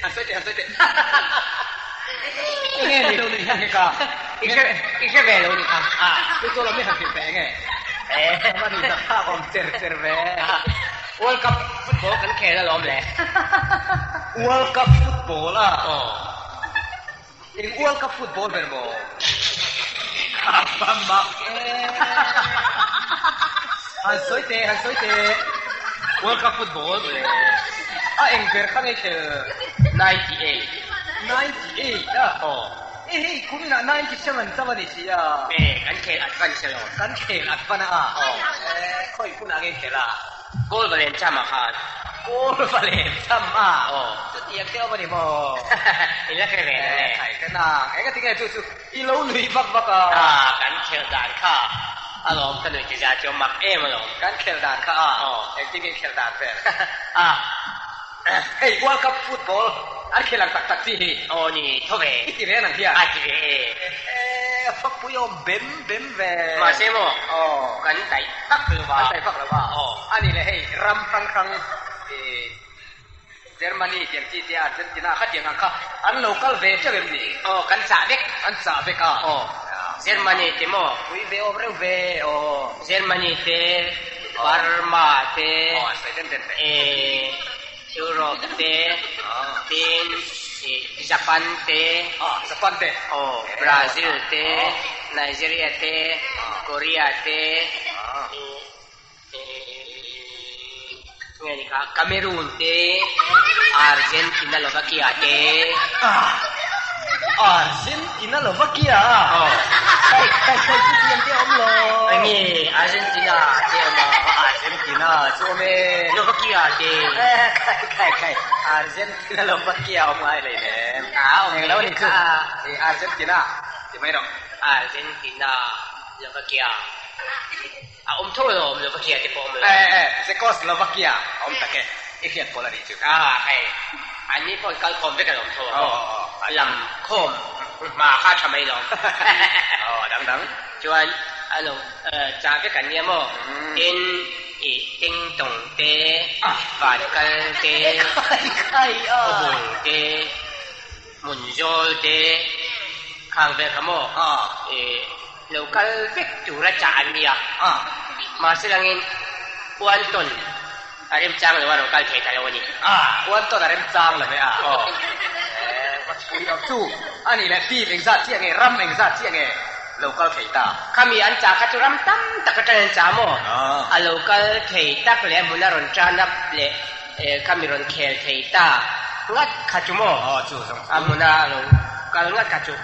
Han sawi teh, han sawi teh. Enge ni lo ni hian ka. I hre i hre ve lo ni kha. A, chu chu lo mi han hrilh teh enge. Eh. A ni tak thlak awm cher cher ve. World Cup football kan khel alawm le. World Cup football a? Aw. Eng World Cup football ber maw? A va mak e. Han sawi teh, han sawi teh. World Cup football A eng ber kha ngei khel? 98. 98 a? Aw. E hei, kuminah 97 chauh a ni si a. E, kan khel advance alawm. Kan khel advance a? Aw. E, khawi hunah ngei khel a? Goal va len cham ah khan. Goal va len cham a? Aw. Chutiang te awm a ni maw? I la hre ve lo e. Khai ka nang. Eng ati nge chu chu i lo nui vak vak a? Ah, kan khelh dan kha alawm ka nui tiza chu a mak em alawm. Kan khelh dan kha a? Aw. Engtin nge i khelh dan vel? Ah. Hei World Cup football an khelh ang tak tak chi hi. Aw ni, tho ve. I ti ve nang hian. A ti ve e. Ehe, fakpui awm bem bem ve. Mahse maw? Aw. Kan daih vak lo va. Kan daih vak lo va. Aw. A nih leh hei ram hrang hrang i Germany tiang chi te Argentina kha tiang ang kha an lo kal ve teuh em ni? Aw, kan chah vek. An chah vek a. Aw. Germany te maw? Pui ve awm reuh ve. Aw. Germany te, Burma te, Europe te, tin Japan te, Brazil te, Nigeria te, Korea te, nge ni kha Cameroon te, Argentina Lovakia te. Argentina Lovakia a? Aw. Kai kai kai chu tiang te a awm lo. Enge Argentina te awm a. Argentina chu awm e. Lovakia te. Kai kai kai Argentina Lovakia awm ngai hlei nem. A awm Eng lo ni chu. Argentina ti mai rawh. Argentina Lovakia. A awm tho lo awm Lovakia te pawh awm lo. Eh eh Czechoslovakia a awm tak e, i hriat pawl a nih chu. Ah hei, an ni pawh kal khawm vek a lo awm tho a maw? Lam khawm hma kha a tha mai lo. Aw dang dang. Chuan a lo chah vek an nia maw? Tin i ting tawng te, van kal te, khawbung te, hmun zawl te khang vel kha maw? I Lo kal vek tura chah an nia. Mahse langin Uantawn a remchang lo a rawn kal thei ta lo a ni. Uantawn a remchang lo e a. Aw. Pui awm chu a nih leh team engzat chiah nge, ram engzat chiah nge lo kal thei ta? Khami an chah kha chu ram tam tak atang an chah maw? A lo kal thei tak leh a hmun a rawn tan up leh khami rawn khel thei ta ngat kha chu maw? Aw chu zawng chu. A hmun a lo kal ngat kha chu.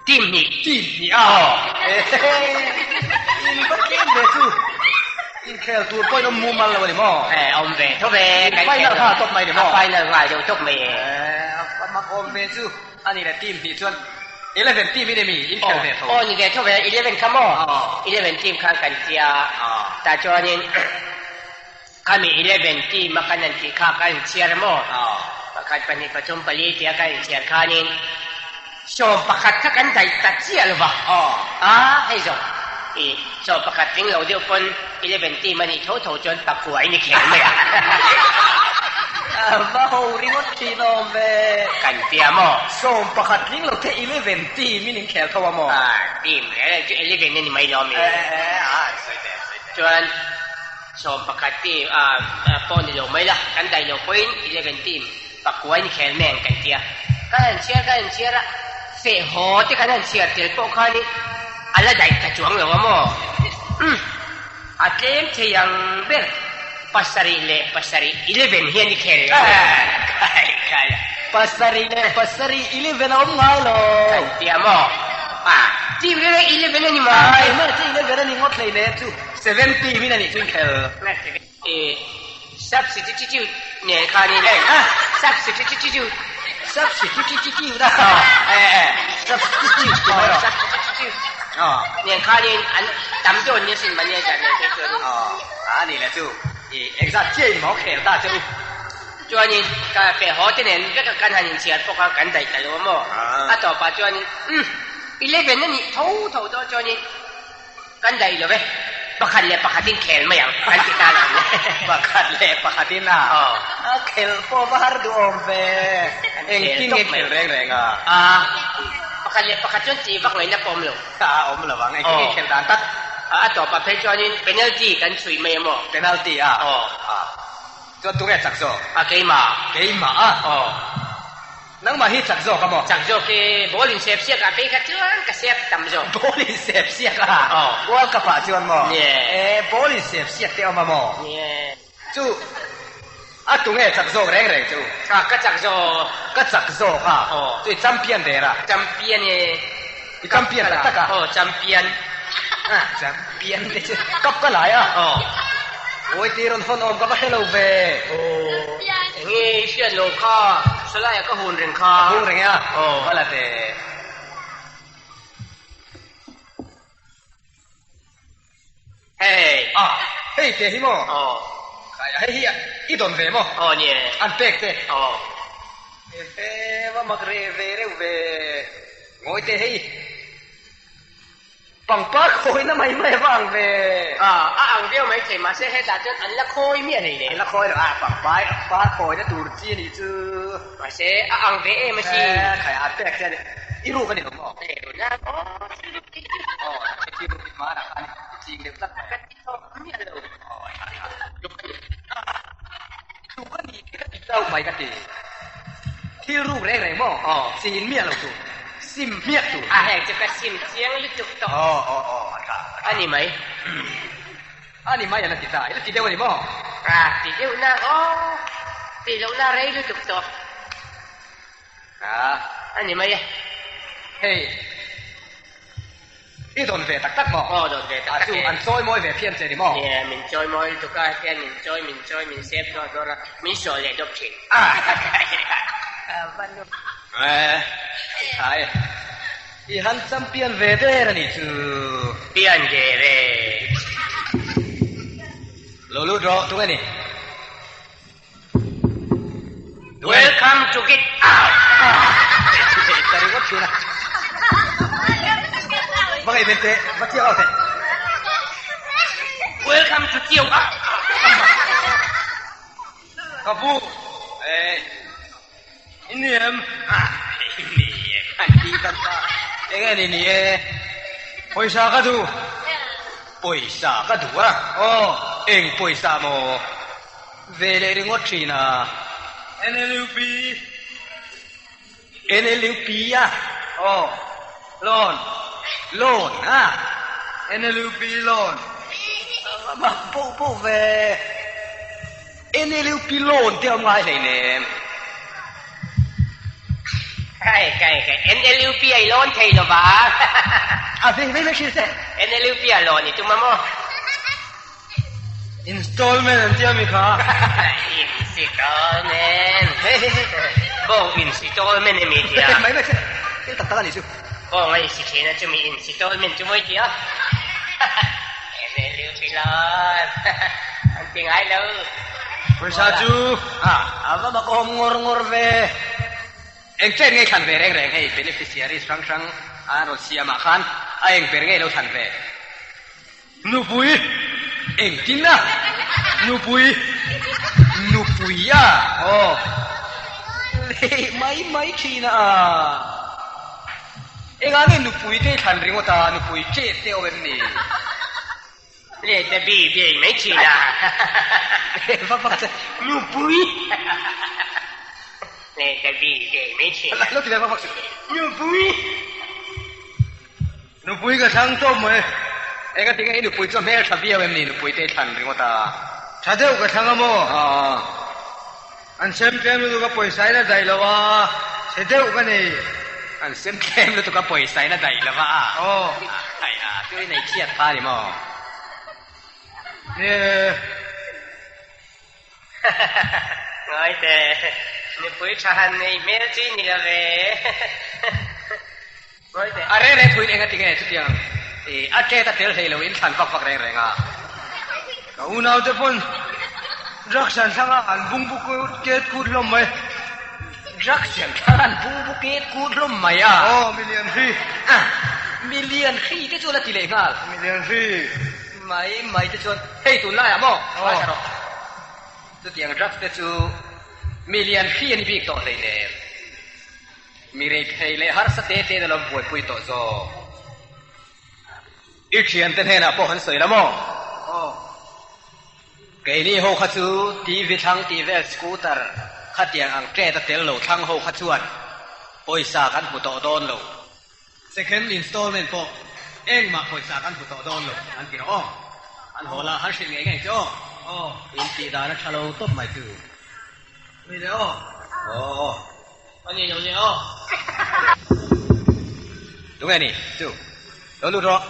Team hnih. Team hnih a. In va tlem ve chu. Inkhel tur pawhin awm mumal lo a ni maw? Eh, awm ve tho ve. In final kha a tawp mai ni maw? A final nghal deuh tawp mai e. Eh, a mak awm ve chu. A ni le team hnih chuan 11 team in emi inkhel ve tho? Aw, ni ve tho ve. 11 kha maw? 11 team khan kan tia. Tah chuanin Khami 11 team a kan han tih kha ka inchhiar maw? Pakhat, pahnih, pathum, pali tia ka inchhiar khanin 11 kha kan daih ta chiah lo va. A, hei zawng i 11 tling lo deuh pawn 11 team a nih tho tho chuan pakua in i khel mai a. A va ho ringawt thin awm ve. Kan tia maw? 11 tling lo te 11 team in inkhel tho a maw? A, team reng reng chu 11 a ni mai lo a mi. E, e, a, sawi teh, sawi teh. Chuan. 11 team pawh ni lo mai la, kan daih lo pawhin 11 team pakua in khel mai ang kan tia. Kan han chhiar kan han chhiar a, feh haw te kan han chhiar tel pawh khanin a la daih ta chuang lo a maw? Umm, a tlem thei ang ber 77 11 hian i khel lo mai. Khai khai a, 77 11 a awm ngai lo. Kan tia maw? A, team reng reng 11 a ni mai. Ai, chu 11 a ni ngawt hleinem chu. 70 min a nih chu inkhel. I substitute nen khanin Eng a? Substitute. Substitute a? E e substitute ti mai rawh. Substitute nen khanin an tam dawn nia sin manager nen phei chuanin. Aw a nih leh chu i engzat chiah in maw khel ta che u. Chuanin ka feh haw te nen vek a kan han inchhiar pawh khan kan daih ta lo a maw? A tawpah chuanin umm 11 a nih tho tho dawn chuanin Kan daih lo ve. Pakhat leh pakhatin khel mai ang an ti ta lo. Pakhat leh pakhatin a? Aw. A khelh pawh va har duhawm ve. Engtin nge khel reng reng a? A, pakhat leh pakhat chuan tih vak ngaihna pawh awm lo. A awm lo ang, engtin nge khelh dan tak? A tawpah phei chuanin penalty kan chhuih mai a maw? Penalty a? Aw. A, chuan tunge chak zawk? A, keimah. Keimah a? Aw. Nangmah hi chak zawk a maw? Chak zawk e, ball in sep siak ah phei kha chuan ka sep tam zawk. Ball in sep siak a? Aw. World Cup ah chuan maw? Nie. E, ball in sep siak te awm a maw? Nie. Chu, a tunge chak zawk reng reng chu? A, ka chak zawk. Ka chak zawk a? Aw. Chu i champion der a? Champion e. I champion tak tak a? Aw, champion. A, champion te chu cup ka lai a? Aw. Awi ti rawn hawn awm ka va hre lo ve. Aw, enge i hriat lo kha, salai ah ka hun reng kha. Ka hung reng e a? Aw. Va la ve. Hei. A, hei te hi maw? Aw. Hei hi i dawn ve maw? Aw nie. An pek te? Aw. Ehe, va mak reh ve reuh ve. Ngawi te hei. Pangpar khawina mai mai a va ang ve. A, a ang viau mai thei, mahse hetah chuan an la khawi miah nei le. An la khawi lo a, pangpar par khawina tur chi a nih chu. Mahse a ang ve em a si. Khai an pek che a ni. I ruk a ni lo maw? Hei runa aw, thil ruk ti chu. Aw, thil ruk i hmanah khan i ching deuh tlat mai. Ka ti tawh miah lo. Aw, tha tha. Tluk a ni. Tluk a ni tih ka ti chauh mai ka ti. Thil ruk reng reng maw? Aw. Chin miah lo tur. Sim hmiak tur. A heng chu ka sim chiang lutuk tawh. Aw aw aw a tha a tha. A ni mai. A ni mai a la ti ta. I la ti deuh a ni maw? A ti deuh na aw. Tih loh na rei lutuk tawh. A. A ni mai e. Hei. I dawn ve tak tak maw? Aw dawn ve tak tak e. A chu an chawi mawi ve phian che ni maw? Nia, min chawi mawi lutuk a, hian min chawi, min chawi, min sep dawr dawr a, min sawh leh dawp thin. Eh, tha e. I han champion ve der a nih chu. Pian der e. Lo lut rawh, tunge ni? Welcome to get out. Ta ringawt thin a. Va ngaih ven teh, va chiau au teh. Welcome to chiau out. Ka pu, eh, i ni em? Ah, i ni e, kan ti kan ta. Enge ni ni e? Pawisa ka duh. Pawisa ka duh a? Aw, eng pawisa maw? Ve leh ringawt thin a. NLUP. NLUP a? Aw. Loan. Loan a? NLUP loan. A mak boh boh ve. NLUP loan te a awm ngai hleinem. Kai kai kai. NLUP a i loan thei lo va. A ve ve ve hrilh teh. NLUP a loan i tum a maw? Installment an tia mi kha. Installment. Bawng installment emi tia. Mai mai che. Thil tak tak a nih chu. Bawng a isi thin a chumi installment chu mawi tia. NLU pilot. An ti ngai lo. Pawisa chu. A a va mak awm ngawr ngawr ve. Eng chen ngei thlan ve reng reng hei beneficiaries hrang hrang an rawn siam ah khan a eng ber ngei lo thlan ve. Nupui! Engtin a? Nupui! Nupui a? Aw. Leh mai mai thin a. Engah nge nupui te i thlan ringawt a, nupui ṭet te awm em ni? Leh ta bi bi mai thin a. Va va che. Nupui! Leh ta bi bi mai thin a. Lo ti ve va va che. Nupui! Nupui ka thlang tawp mai. Eng a ti nge i nupui chu a hmel tha viau em ni nupui te i thlan ringawt a? Tha deuh ka thlang a maw? Aw. An sem tlem lutuk a pawisa in a daih lo a, chhe deuh ka nei. An sem tlem lutuk a pawisa in a daih lo a. Aw. Ai a, chu i nei chhiat pha ni maw? Ni e. Ngawi teh, nupui tha han nei hmel chu i ni lo ve. Ngawi teh. A reng reng thuin eng a ti nge chutiang i a tet a tel hlei lo in thlan vak vak reng reng a. Ka unau te pawn drugs an thlang a, an bungbu ket kut hlawm mai. Drugs an thlang a, an bungbu ket kut hlawm mai a. Aw, milian hri. Milian hri te chu la ti leh nghal. Milian hri. Mai mai te chuan hei tunlaiah maw? Ngaithla rawh. Chutiang drugs te chu mi lian hri a ni bik tawh hleinem. Mi reithei leh harsa te te in a lo buaipui tawh zawk. I thiante hnenah pawh han sawi la maw? Aw. Keini ho kha chu TV thlang tih vel scooter khatiang ang tet a tel lo thlang ho kha chuan pawisa kan hmu tawh dawn lo. Second installment pawh engmah pawisa kan hmu tawh dawn lo an ti rawh aw. An haw la han hrilh ngei ngei che aw. Aw. In tih dan a tha lo tawp mai chu. Ni le aw. Aw. A ni lo le aw. Tunge ni chu? Lo lut rawh.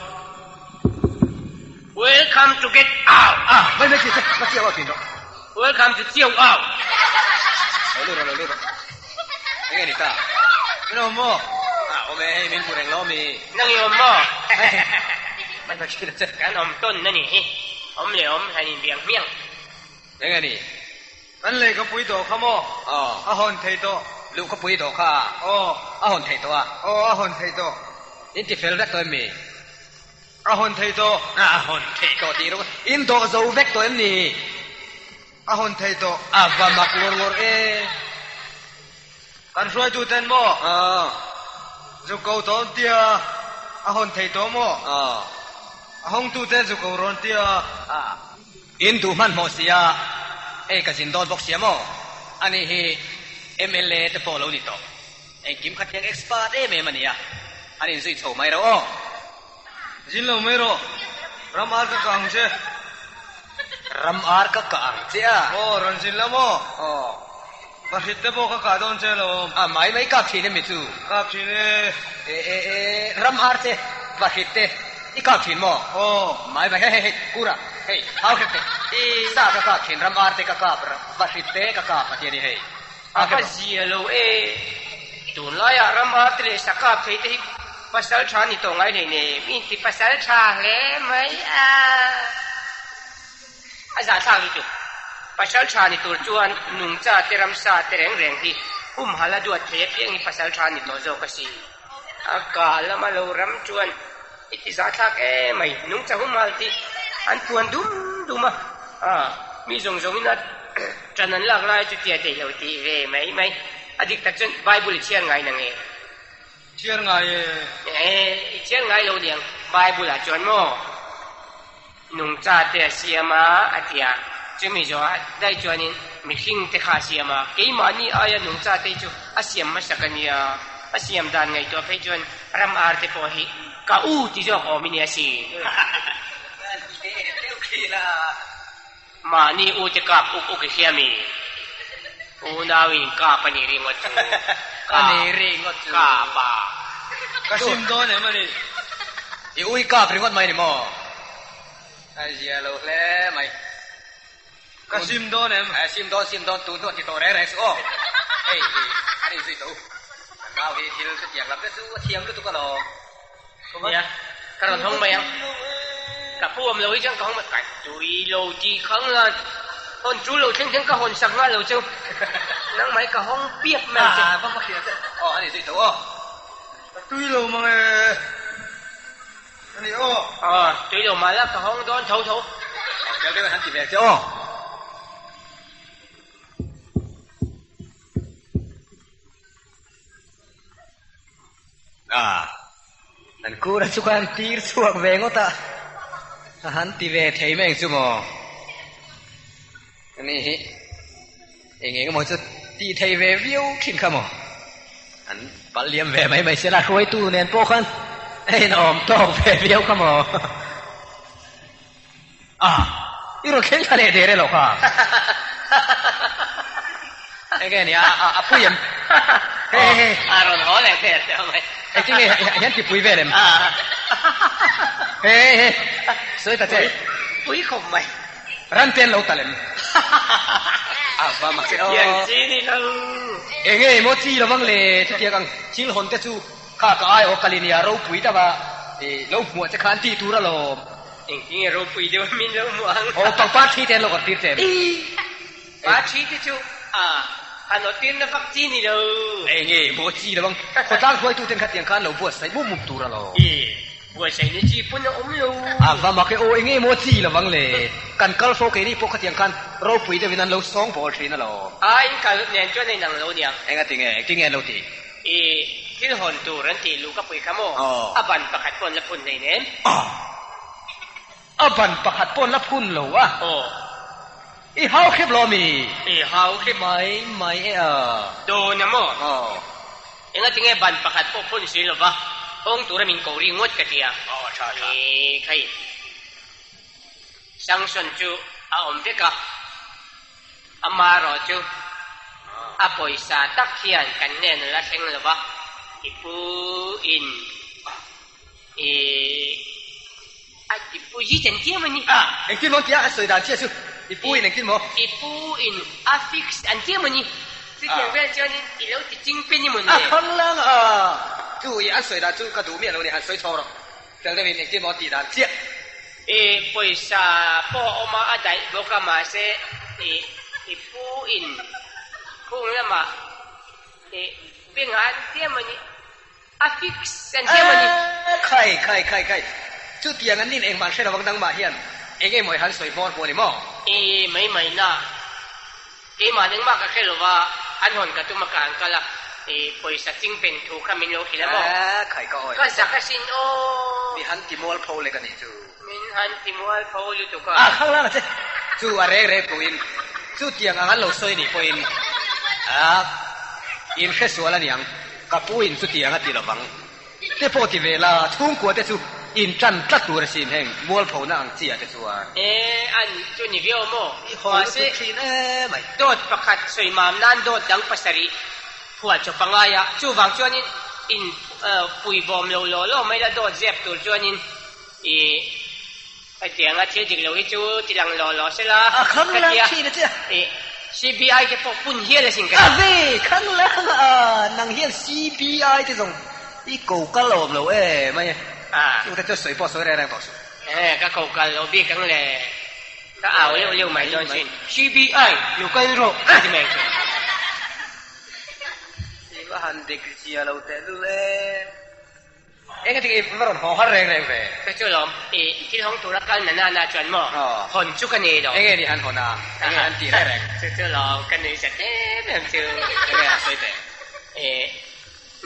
Welcome to get out. Ah, mai mai chi che, va chiau au thin rawh. Welcome to chiau au. Lo lut rawh, lo lut rawh. Enge ni ta? Min awm maw? Ah, awm e, hei min hmu reng lo mi. Nang i awm maw? Mai mai chi che. Kan awm tawn a ni hi. Awm leh awm han inbiang hmiang. Enge ni? Kan lei ka pui tawh kha maw? Aw. A hawn thei tawh. Luh ka pui tawh kha. Aw. A hawn thei tawh a? Aw, a hawn thei tawh. In ti fel vek tawh em mi? A hawn thei tawh. A hawn thei tawh tih rawh. In dawh zo vek tawh em ni? A hawn thei tawh. A va mak ngawr ngawr e. Kan hruaitu ten maw? Aw. Zuk ko tawh tia a hawn thei tawh maw? Aw. A hawngtu te zuk ko rawn tia. A. In duh hmanhmawh sia, hei ka zin dawn bawk sia maw? Ani hi mla te pawh lo ni tawh. Engkim kha thiang expert em em a nia. An inzui chho mai ro aw. Zin lo mai rawh. Ram ar ka kah ang che. Ram ar ka kah ang che a. Aw, rawn zin la maw? Aw. Vahrit te pawh ka kah dawn che lo. A, mai mai kap thin em mi chu? Kap thin e. E, e, e, ram ar che, vahrit te i kap thin maw? Aw. Mai mai, hei, hei, hei, kura, hei, hau hrep te. Sa ka kap thin, ram ar te ka kap, vahrit te ka kap a ti a ni hei. A va zia lo e. Tunlaiah ram ar te leh sa kap thei te hi pasal tha ni tawh ngai hlei nem. I inti pasal tha hle mai a. A zahthlak lutuk. Pasal tha ni tur chuan nungcha te ramsa te reng reng hi humhal a duat thei apiang hi pasal tha ni tawh zawk a si. A ka lama lo ram chuan i ti zahthlak em mai. Nungcha humhal tih an puan dum dum a, a mi zawng zawngin a ṭan an lak lai chu tia theih lo tih ve mai mai. A dik tak chuan Bible i chhiar ngai na nge? Chhiar ngai e. E, i chhiar ngai lo niang Bible ah chuan maw? Nungcha te a siam a, a ti a. Chumi zawhah daih chuanin mihring te kha a siam a, keimahni aia nungcha te chu a siam hmasak a nia. A siam dan ngaihtuah phei chuan ram ar te pawh hi ka u ti zawk awm i nia si. Mahni u te kap uk uk i hria mi? Unauin kap a nih ringawt chu. A nih ringawt chu. Kap a. Ka sim dawn em a ni. I ui kap ringawt mai ni maw? A zia lo hle mai. Ka sim dawn em? A sim dawn sim dawn tun hnuah ti tawh reng reng suh aw. Hei hi an inzui tawh u. Kan nau hi thil chutiang lam te chu a thiam lutuk alawm. Nia, ka rawn hawng mai ang. Ka pu awm lo hi chuan ka hawng mai. Ka tui lo tih khang lan hawn chu lo thleng thleng ka hawn sak nghal lo cheu. Nang mai ka hawng piap mai ang che. Ah, va hria che. Aw, ani zui tawh aw. Ka tui lo mang e. Ani aw. Aw, tui lo mah la ka hawng dawn tho tho. Aw, tel deuh in han ti ve che aw. A, an kura chu khan tir chhuak ve ngawt a, a han ti ve thei mai ang chu maw? Ani hi eng eng emaw chu tih thei ve viau thin kha maw? An palh liam ve mai mai sela hruaitu nen pawh khan a inawm tawk ve viau kha maw? A, i rawn thleng thla leh der e lo kha. Enge ni a, a pui em? Hei hei. A rawn haw leh der teh mai. Engtin nge hian ti pui vel em? Hei hei, sawi ta che. Pui khawp mai. Ran te an lo tal em? A va mak che aw. Chutiang chi ni lo. Enge maw chi lovang le chutiang ang thil hawn te chu kha ka ai aw kalinia ropui deuh a lo hmuah che khan tih tur alawm. Engtin nge ropui deuh min lo hmuh ang? Aw, pangpar thi te an lo awrh tir che em? Pa thi te chu a han awrh tir na vak chi ni lo. Enge maw chi lo ang? Khawtlang hruaitu ten khatiang khan lo buatsaih mup mup tur a lo. Buaitsaih ni chi pawn a awm lo. A va mak e aw, enge maw chi lo vang le. Kan kal fo keini pawh khatiang khan ropui deuhin an lo sawng bawl thin alawm. A in kal nen chuan a inang lo niang. Enga tinge, engtin nge an lo tih? I thil hawn tur an tih luh ka pui kha maw? A ban pakhat pawh an la phun hlei nem. A ban pakhat pawh an la phun lo a. Aw. I hau hrep lo ami? I hau hrep. Mai mai e a. Dawn a maw? Aw. Enga tinge ban pakhat pawh phun si lova hawng tura min ko ri ngawt ka ti a. Aw a tha a tha. E khai. Sanction chu a awm vek a. Amaherawh chu a pawisa tak hian kan hnen a la thleng lova i pu in i A i pu hi chen chiam a ni. A, engtin maw tia a sawi dan chiah chu i pu in engtin maw? I pu in a fix an chiam a ni. Chutiang vel chuanin i lo ti ching pen i maw ni le? A khang lang a, chu i an sawi dan chu ka duh miah lo ni, han sawi chhawng rawh. Fel deuhin engtin maw tih dan chiah. I pawisa pawh a awm a, a daih bawk a, mahse i i pu in khung lamah i bengah an chiam a ni. A fix an chiam a ni. Khai khai khai khai. Chutiang an nin engmah hre lovang nangmah hian eng emaw i han sawi hmawr hmu a ni maw? I mai mai na. Keimah engmah ka hre lova, an hawn ka tum a ka han kal a, i pawisa ching pen thu kha min lo hrilh a maw? Khai ka awi. Ka zak asin aw. Mi han ti mual pho lek a nih chu. Min han ti mual pho lutuk a. A khang lang a che. Chu a reng reng tuin chutiang ang an lo sawi nih pawhin a inhre sual a niang. Ka pu in chutiang a ti lovang. Te pawh ti ve la, chhungkua te chu in tan tlat tur asin heng mualphona ang chi ah te chuan. E, an chu ni viau maw? I haw lutuk thin e mai. Dawt pakhat sawi mam nan dawt dang pasarih phuah chawp a ngai a, chuvang chuanin in pui bawm lo law law mai la dawt zep tur chuanin i Hetianga thil dik lo hi chu ti lang law law se la, A khang ka lang tia. thin a che. I CBI te pawh pun hial asin ka A ti. ve, khang lang a, nang hian CBI te zawng i ko kal awm lo e mai e. A. Chu te chu sawi pawh sawi reng reng tawh suh. E, ka ko kal lo bik ang le. Ka au leuh leuh mai dawn sin. CBI, lo kal rawh, ka ti mai ang che. I va han dik zia lo tehlul e. Eng ati i va rawn haw har reng reng ve? Chu chu lawm, i thil hawng tura kal na na na chuan maw hawn chu ka nei lo. Enge ni han hawn a, enge han tih reng reng? Chu chu lawm, ka nui zat em em chu. Enge a sawi teh? I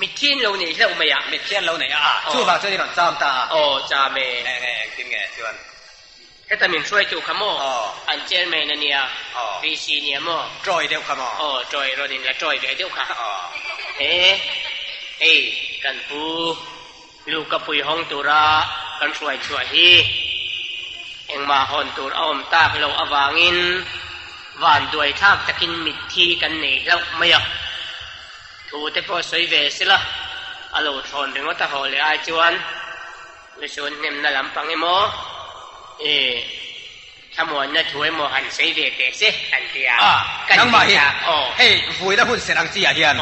mitthi an lo nei hlauh mai a. Mitthi an lo nei a, chuvang chuan i rawn cham ta a. Aw, cham e. Enge engtin nge chuan? Heta min hruaitu kha maw? An chairman a nia, VC nia maw? Tawi deuh kha maw? Aw, tawi rawn in la tawi ve deuh kha. He, hei kan pu Luka pui hawng tura kan hruai chhuah hi engmah hawn tur a awm tak loh avangin van duai thlak takin mitthi kan nei hlauh mai a. Thu te pawh sawi ve sela, a lo thlawn ringawt a haw leh ai chuan Lusun hnemna lampang emaw, i thlamuanna thu emaw han sawi ve teh se an ti a. A, nangmah hi hei vuina hun serh ang chi ah hian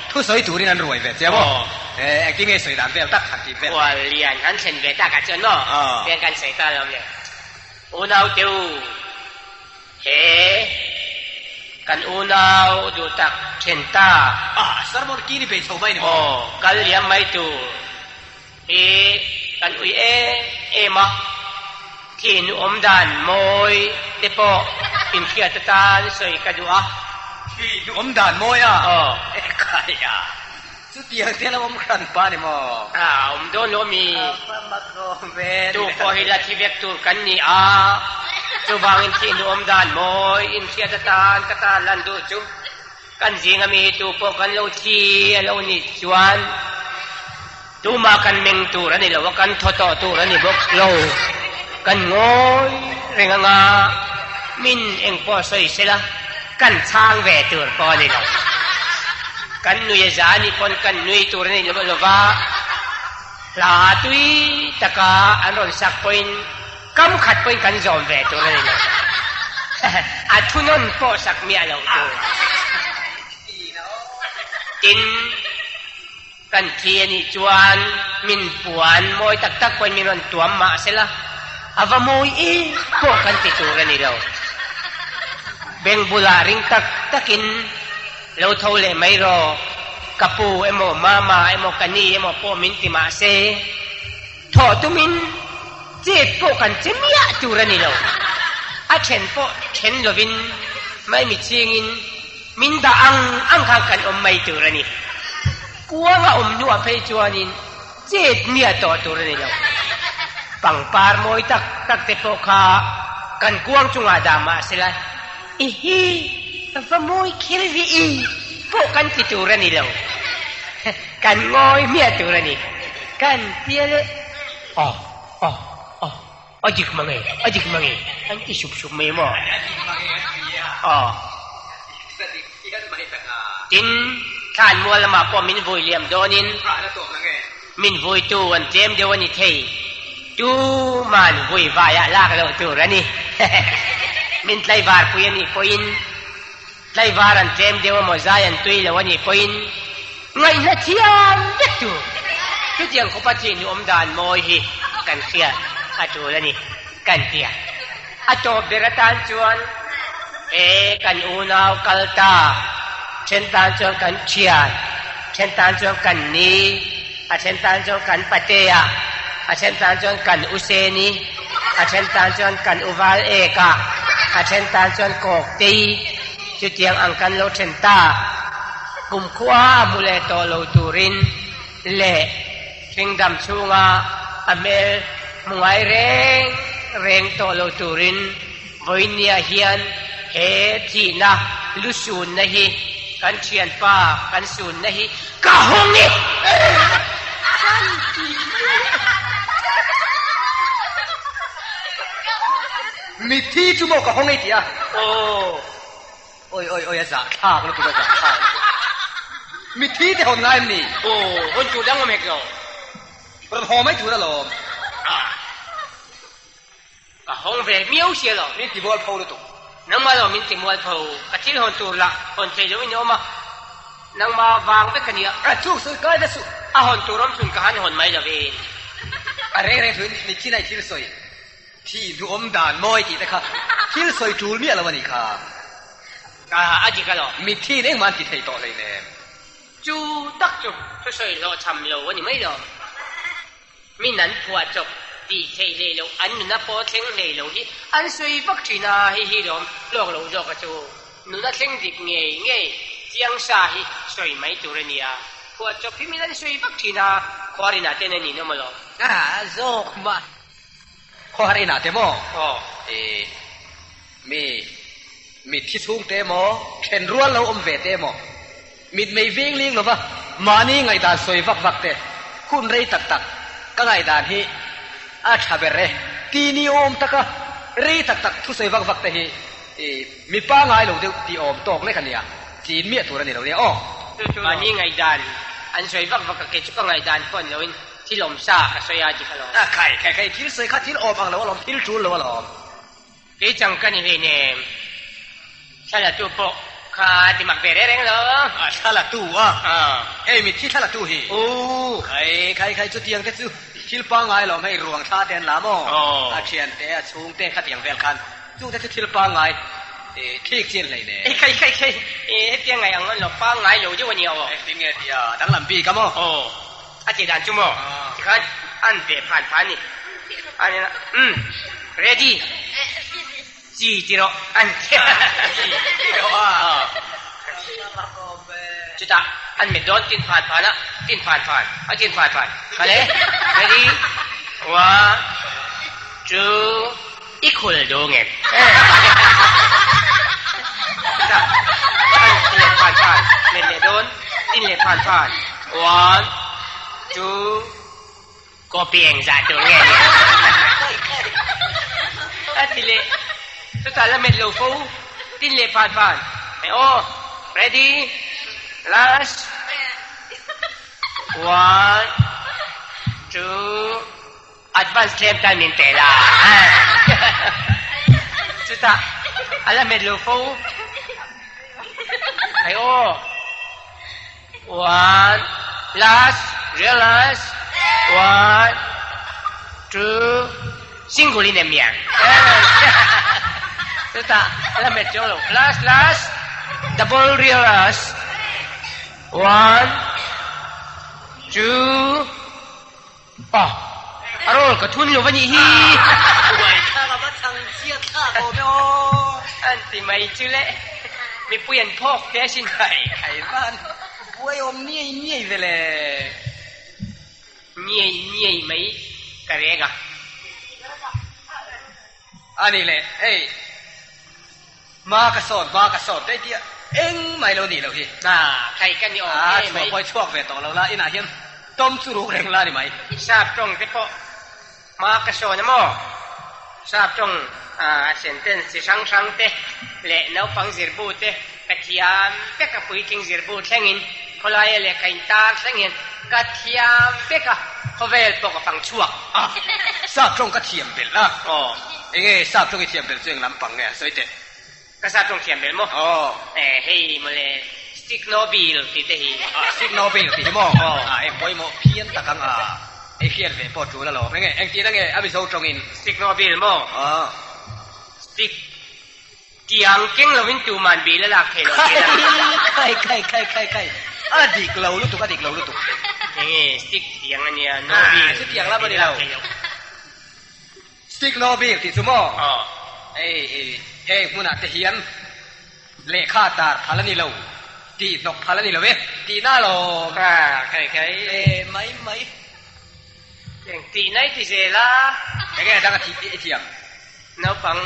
thu sawi turin an ruai ve che maw? Engtin nge sawi dan vel tak han tih vel? Khual lian han thlen ve tak ah chuan maw tiang kan sawi ta lo le. Unau te u, he kan unau duh tak then ta. A, sermon kini bei chho mai ni maw? Aw, kal liam mai tur. Hi kan ui em em a, thin awm dan mawi te pawh inhriat atan sawi ka duh a. Thin awm dan mawi a? Aw. E khai a, chutiang te lo awm hran pa ni maw? A awm dawn lo mi. A va mak awm ve ni. Tu pawh hi la thi vek tur kan ni a, chuvangin thin awm dan mawi inhriat atan ka tan lan duh chu. Kan zinga mi hi tu pawh kan lo thi a lo nih chuan tumah kan meng tur a ni lo a, kan thaw tawh tur a ni bawk lo. Kan ngawi reng anga min eng pawh sawi sela kan chhang ve tur pawh a ni lo. Kan nui a za nih pawn kan nui tur a ni lo va, hla tui taka an rawn sak pawhin Kam khat pawhin kan zawm ve tur a ni lo. A thunawn pawh sak miah lo tur. Tin, kan thi a nih chuan min puan mawi tak tak pawhin min rawn tuam mah sela, a va mawi em pawh kan ti tur a ni lo. Beng bulah ring tak takin lo tho leh mai rawh, ka pu emaw, mama emaw, ka ni emaw pawh min ti mah se. Thawh tumin chet pawh kan che miah tur a ni lo. A then pawh then lovin maimi chingin min dah ang ang khan kan awm mai tur a ni. Kuang a awm hnuah phei chuanin chet miah tawh tur a ni lo. Pangpar mawi tak tak te pawh kha kan kuang chungah dah mah sela, I hi va mawi kher ve i pawh kan ti tur a ni lo. Kan ngawi hmiah tur a ni. Kan tia leh aw aw aw a dik mang e, a dik mang e an ti sup sup mai maw? Aw. Tin, thlanmual lamah pawh min vui liam dawnin min vuitu an tlem deuh a ni thei. Tuman vui vaiah lak loh tur a ni. Min tlaivarpui a nih pawhin Tlaivar an tlem deuh a maw zai an tui lo a nih pawhin ngaihna thiam vek tur. Chutiang khawpa thih nuam dan mawi hi kan hriat a tul a ni kan ti a. A tawp ber atan chuan he kan unau kal ta then tan chuan kan thian, then tan chuan kan ni, a then tan chuan kan patea, a then tan chuan kan useni, A then tan chuan kan u val ek a, a then tan chuan kawk tei. Chutiang ang kan lo then ta. Kumkhua a hmu leh tawh lo turin leh hringdam chhunga a hmel hmu ngai reng reng tawh lo turin vawinia hian he thihna lu sunna hi kan thianpa kan sunna hi ka hawng e! Kan ti mai e! Mitthi chu maw ka hawng e tih a? Aw. Oi oi oi a zahthlak lutuk a zahthlak lutuk. Mitthi te hawn ngai em ni? Aw, hawn tur dang awm hek lo. Rawn haw mai tur alawm. Ka hawng ve miau sia lo. Min ti mualpho lutuk. Nangmah lo min ti mualpho. Ka thil hawn tur lah hawn thei lo in awm a. Nangmah vang vek a nia. A chu sawi kai ve suh. A hawn tur awm chhun ka han hawn mai lo in. A reng reng thuin mitthi nai thil sawi thi duhawm dan mawi tih te kha thil sawi tul miah lo a nih kha. A dik alawm. Mitthi in engmah an ti thei tawh hleinem. Chu tak chu thusawi hlawhchham lo a ni mai lo. Min an phuah chawp tih theih hlei loh, an nuna pawh thleng hlei lo hi an sawi vak thin a, hei hi lawm hlawk lo zawk a chu. Nuna thleng dik ngei ngei chiang sa hi sawi mai tur a nia. Phuah chawp hi min an sawi vak thin a, khuar inah ten a ninawm alawm. A zawk mah. Khuar inah te maw? Aw. E, mi, mitthi chhung te maw, then rual lo awm ve te maw? Mitmei veng ling lova mahni ngaihdan sawi vak vak te, hun rei tak tak ka ngaihdan hi a tha ber e ti ni awm taka rei tak tak thu sawi vak vak te hi mi pangai lo deuh tih awm tawk lek a nia, chin miah tur a ni lo nia aw. Mahni ngaihdan an sawi vak vak a, kei chu ka ngaihdan pawh ni loin thil awm sa ka sawi a ti kha lawm. A khai khai khai, thil sawi kha thil awm ang lo alawm, thil tul lo alawm. Kei chang ka ni hleinem. Thla la tu pawh kha ti mak ve reng reng lo. A thla la tu a? Hei mitthi thla la tu hi. Khai khai khai chutiang te chu thil pangngai lawm hei ruang thla te an la maw? A thian te a chhung te khatiang vel khan chung te chu thil pangngai thik chin hleinem. Ei khai khai khai hetiang ngai ang lo pangngai lo deuh a nia aw. Engtin nge tia danglam bik a maw? A ti dan chu maw? Tikhan an ve phan phan ni. An en a, Umm, ready? Chi ti rawh, an ti a. Chi ti rawh a. Chutah an met dawn tin phan phan a, tin phan phan, a tin phan phan. Kale, ready? One, two, i khul duh ngem? Chutah an ti leh phan phan, met leh dawn, tin leh phan phan. One, two, copy eng zah tur nge nia? A ti leh, chutah la met lo fo, tin leh phan phan. Aw, ready, last, one, two, advance tlem tan min pe la. Chutah a la met lo fo. Ai aw. One, last, realize, one, two, single in em miang. Chutah a la met chuang lo. Last, last, double realize, one, two, Aw! A roll ka thun lo va nih hi. Uai thlak a va chang chhiat thlak awm e aw. An ti mai chu le. Mipui an phawk te asin. Khai khai van buai awm niai niai ve le. Niai niai mai ka reng a. A ni le, hei hma ka sawn hma ka sawn daih tih engmah ilo nih loh hi. A, khai ka ni awm e mai. A, chhuah pawh i chhuak ve tawh lo la, inah hian tawm chu ruk reng la ni mai. Sap tawng te pawh hma ka sawn a maw? Sap tawng sentence chi hrang hrang te leh naupang zirbu te ka thiam vek a, puitling zirbu thlengin khawlaia lehkha intar thleng hian ka thiam vek a, khawvel pawh ka fang chhuak a. Sap tawng ka thiam belh a. Aw. Enge sap tawng i thiam belh chu eng lampang nge an sawi teh? Ka sap tawng thiam belh maw? Aw. Hei mawle stick no bill tih te hi. Ah, stick no bill tih hi maw? Aw. Ah, eng pawimawh phian tak ang a. Ei hriat ve pawh tul alawm. Enge, engtin ange a Mizo tawngin? Stick no bill maw? Aw. Stick tiang keng lovin tuman bill a lak thei lo tih a. Khai khai khai khai khai a dik lo lutuk a dik lo lutuk. Enge stick tiang ania no bill. Ah, chutiang lam a ni lo. Stick no bill tih chu maw? Aw. Ei ei heng hmunah te hian lehkha tar phal a ni lo tih hnawk phal a ni lo e tihna alawm. Ah, khai khai. E mai mai. Eng tih nai ti zel a. Enge dang a i thiam? Naupang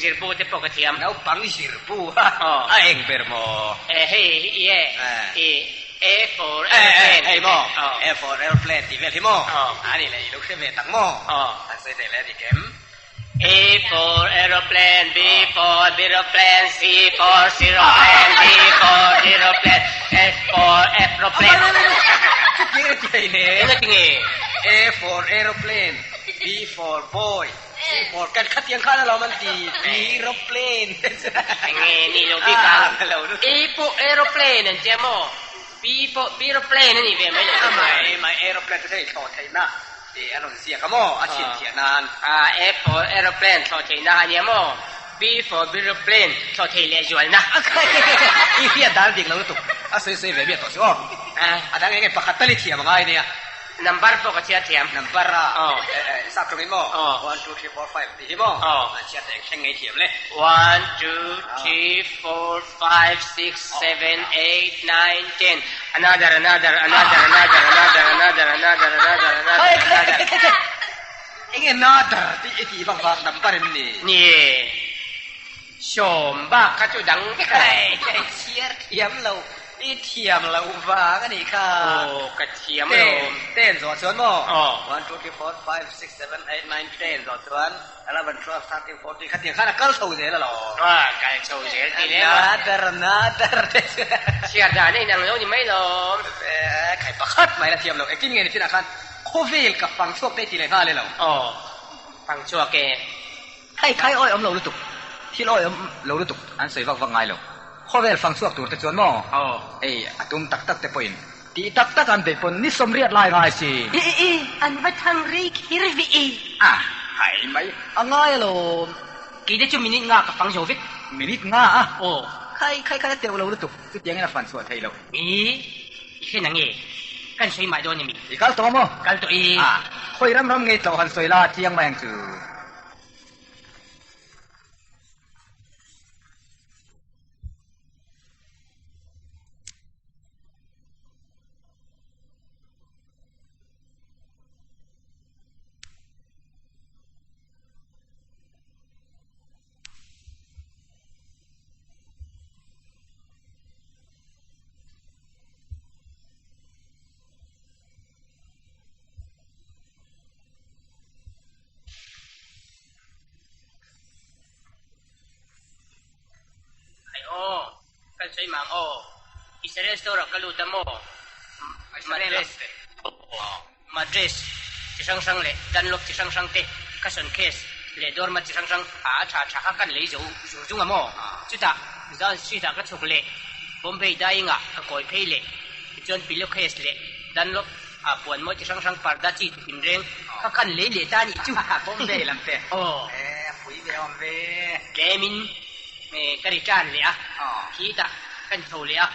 zirbu te pawh ka thiam. Naupang zirbu a? Aw. A eng ber maw? E hei hi e i A for aeroplane. Hei maw? A for aeroplane tih vel hi maw? Aw. A nih leh i lo hre ve tak maw? Aw. An sawi thei le dik em? A for aeroplane, B for biroplane, C for siroplane, D for diroplane, F for aeroplane. Chutiang eng ti le? Enga ti nge? A for aeroplane, B for boy, C for cat khatiang khan alawm an ti, biroplane. Enge ni lo bik ang? A pawh aeroplane an tia maw? B pawh biroplane a nih ve mai lo. Mai mai aeroplane chu thei thlawh theihna. Tih a rawn ziak a maw? A chhinchhiah nan. A, A for aeroplane thlawh theihna a nia maw? B for biroplane thlawh theih leh zualna. I hriat dan dik lo lutuk. A sawi sawi ve miah tawh chu aw. A dang eng nge pakhat tal i thiam a ngai nia. Number pawh ka chhiar thiam. Number a? Aw. Sap tawngin maw? Aw. One, two, three, four, five tih hi maw? Aw. An chhiar teh eng thleng ngei thiam le. One, two, three, four, Five, six, seven, eight, nine, ten, another, another, another, another, another, another, another, another, another, another. Eng another tih i tih vak vak number em ni? Ni e, sawm bak kha chu dang vek a. Hei, hei, chhiar thiam lo. I thiam loh vang a nih kha. Aw, ka thiam alawm. Ten, ten zawh chuan maw? Aw. One, two, three, four, five, six, seven, eight, nine, ten zawh chuan eleven, twelve, thirteen, fourteen khatiang khan a kal chho zel alawm. A kal chho zel ti lem a. Another, another te chu. Chhiar dan a inang lo ni mai lawm. Khai pakhat mai la thiam lo. Engtin nge ni chinah khan khawvel ka fang chhuak te ti leh nghal e lo. Aw, fang chhuak e. Hei khai awi awm lo lutuk, thil awi awm lo lutuk an sawi vak vak ngai lo. Khawvel fang chhuak tur te chuan maw? Aw. Ei, a tum tak tak te pawhin tih tak tak an beih pawn ni sawmriat lai ngai si. I i i, an va thang rei kher ve e. A, hai mai, a ngai alawm. Kei te chu minute nga ka fang zo vek. Minute nga a? Aw. Khai khai khai a teuh lo lutuk, chutiangin a fan chhuah theih loh. I, i hre na nge? Kan sawi mah dawn emi? I kal tawh maw? Kal tawh i. A, khawi ram ram ngei tlawh han sawi la chiang mai ang chu. Hai aw, kan sawi mang aw. Israel store ah ka lut a maw? Madres Madres chi hrang hrang leh Dunlop chi hrang hrang te, cushion case leh doormat chi hrang hrang a tha tha kha kan lei zo zung zung a maw? Chutah Zan street ah ka chhuk leh Bombay dyeing ah ka kawi phei leh tichuan pillow case leh Dunlop A puan mawi chi hrang hrang parda chi ti tinreng kha khan lei leh ta anih chu. Bombay lam te. Aw. E a pui ve awm ve. Tlemin ka return leh a, khitah kan chho leh a,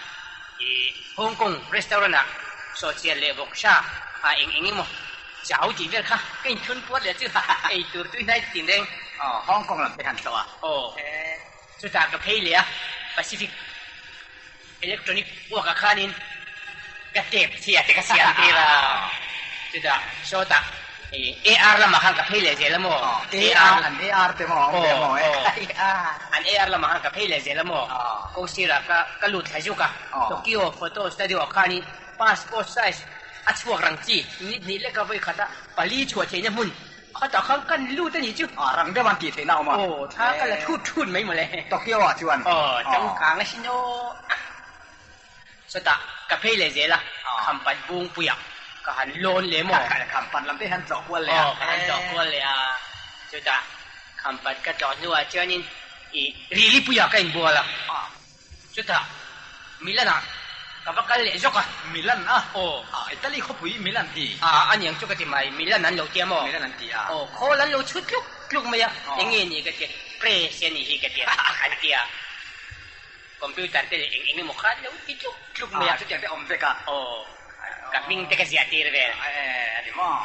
i Hong Kong restaurant ah sawhchiar leh vawksa a eng eng emaw Chau tih vel kha ka inthun puat leh chu ei tur tui hnai tin reng. Aw, Hong Kong lam te han tlawh a. Aw, chutah ka phei leh a, Pacific Electronic uak ah khanin ka tape chhia te ka siam tir a, chutah sawtah AR lamah khan ka phei leh zel a maw? AR, an AR te maw awm ve maw e? An AR lamah khan ka phei leh zel a maw? Kawngsirah ka ka lut thla zuk a, Tokyo Photo Studio ah khanin passport size a chhuak rang chi ni hnih leka vawi khata pali chhuah theihna hmun khatah khan kan lut a nih chu. Rang deuh an tih theihna a awm a. Aw, thla ka la thut thut mai mawle. Tokyo ah chuan. Aw, changkang a sin aw. Chutah ka phei leh zel a, Khampat Bungpuiah ka han lawn leh maw? Khampat lam te han tlawh kual leh a. Aw, ka han tlawh kual leh a. Chutah Khampat ka tlawh hnuah chuanin i Rilipuiah ka inbual a. Chutah Milan-ah ka va kal leh zawk a. Milan a? Aw. Italy khawpui Milan hi? A, aniang chu ka ti mai. Milan an lo tia maw? Milan an ti a. Aw, khawl an lo chhut tluk tluk mai a. Eng nge ni ka tia? Press a nih hi ka tia. An ti a. Computer te leh eng eng emaw kha an lo ti tluk tluk mai a. Ah, chutiang te awm vek a. Aw, ka hming te ka ziah tir vel. Eh, a ni maw?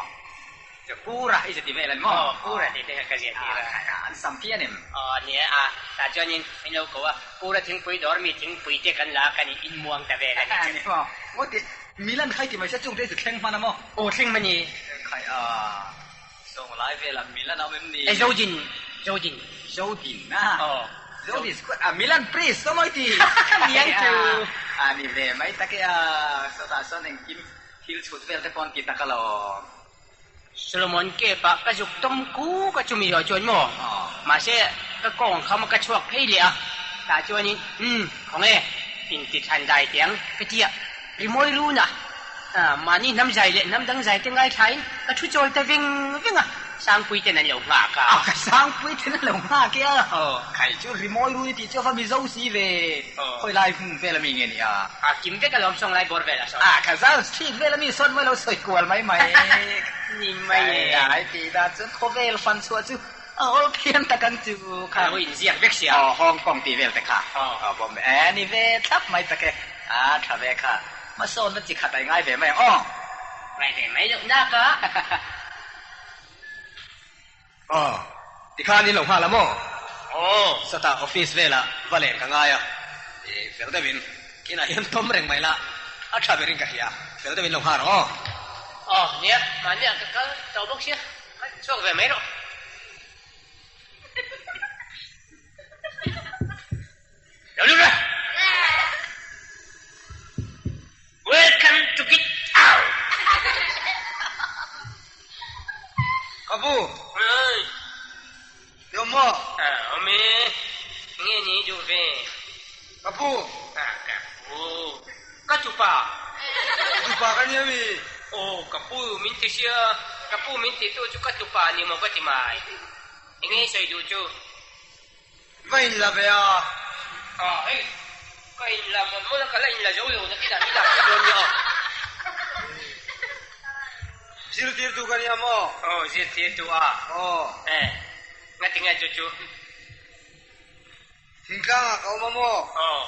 Chu Pura i zeti vel a ni maw? Aw, Pura tih te kha ka ziah tir a. Ah, an sam phian em? Aw, ni e, a, tah chuanin min lo ko a, Pura thingpui dawr mi thingpui te kan la a, kan inmuang ta vel a ni chu. A ni maw? Ngaw tih, Milan khai ti mai se chung te i zu thleng hman a maw? Aw, thleng hman i. Khai a, sawng lai velah Milan a awm em ni? E, Zodin, Zodin. Zodin a? Aw. Zodin square, a, Milan priest aw maw i ti? Niang chu. A ni ve mai tak e a, sawtah sawn engkim thil chhut vel te pawh an ti tak alawm. Solomon Cave ah ka zuk tawm kuk a chumi zawh chuan maw? Mahse ka kawng kham a ka chhuak phei leh a, tah chuanin umm khawnge inti thlan dai teh ang ka ti a, rimawi run a, mahni hnam zai leh hnam dang zai te ngaithlain ka thu chawl ta veng veng a, Sangpui ten an lo nghak a. Ka Sangpui ten an lo nghak e a, khai chu rimawi run i tih chu a va mizo si ve, khawi lai hmun vel ami nge ni a? A kim vek alawm sawng lai bawr vel a sawn. A ka zan street vel ami sawn mai lo sawi kual mai mai. Ni mai e. Ai tih dan chuan khawvel fan chhuah chu a awl phian tak ang chu kha. A lo inziak vek sia. Aw Hong Kong tih vel te kha. Aw bawm e ni ve thlap mai tak e. A tha ve kha. Hmasawnna chi khat a i ngai ve mai ang aw. Ngai ve mai loh nak a. Aw, tikhan in lo nghal a maw? Aw. Sata office velah va len ka ngai a, i fel deuhin inah hian tawm reng mai la, a tha berin ka hria, fel deuhin lo nghal rawh aw. Aw, nia, mahniah ka kal tawh bawk sia, chhuak ve mai rawh. Lo lut rawh. Welcome to get out! Ka pu! I awm maw? Awm e, nge ni i duh ve? Ka pu! Ka pu, ka tupa! Tupa ka nia mi? Aw, ka pu min ti sia, ka pu min ti tu chu ka tupa ni maw ka ti mai. Enge i sawi duh chu? Va in la ve a. A hei, ka in la mawlh mawlh a, ka la in la zo lo na kinah min la pui dawn nia aw. Zirtirtu ka nia maw? Aw, zirtirtu a. Aw. E, ngati nge chu chu? Thingtlangah ka awm a maw? Aw.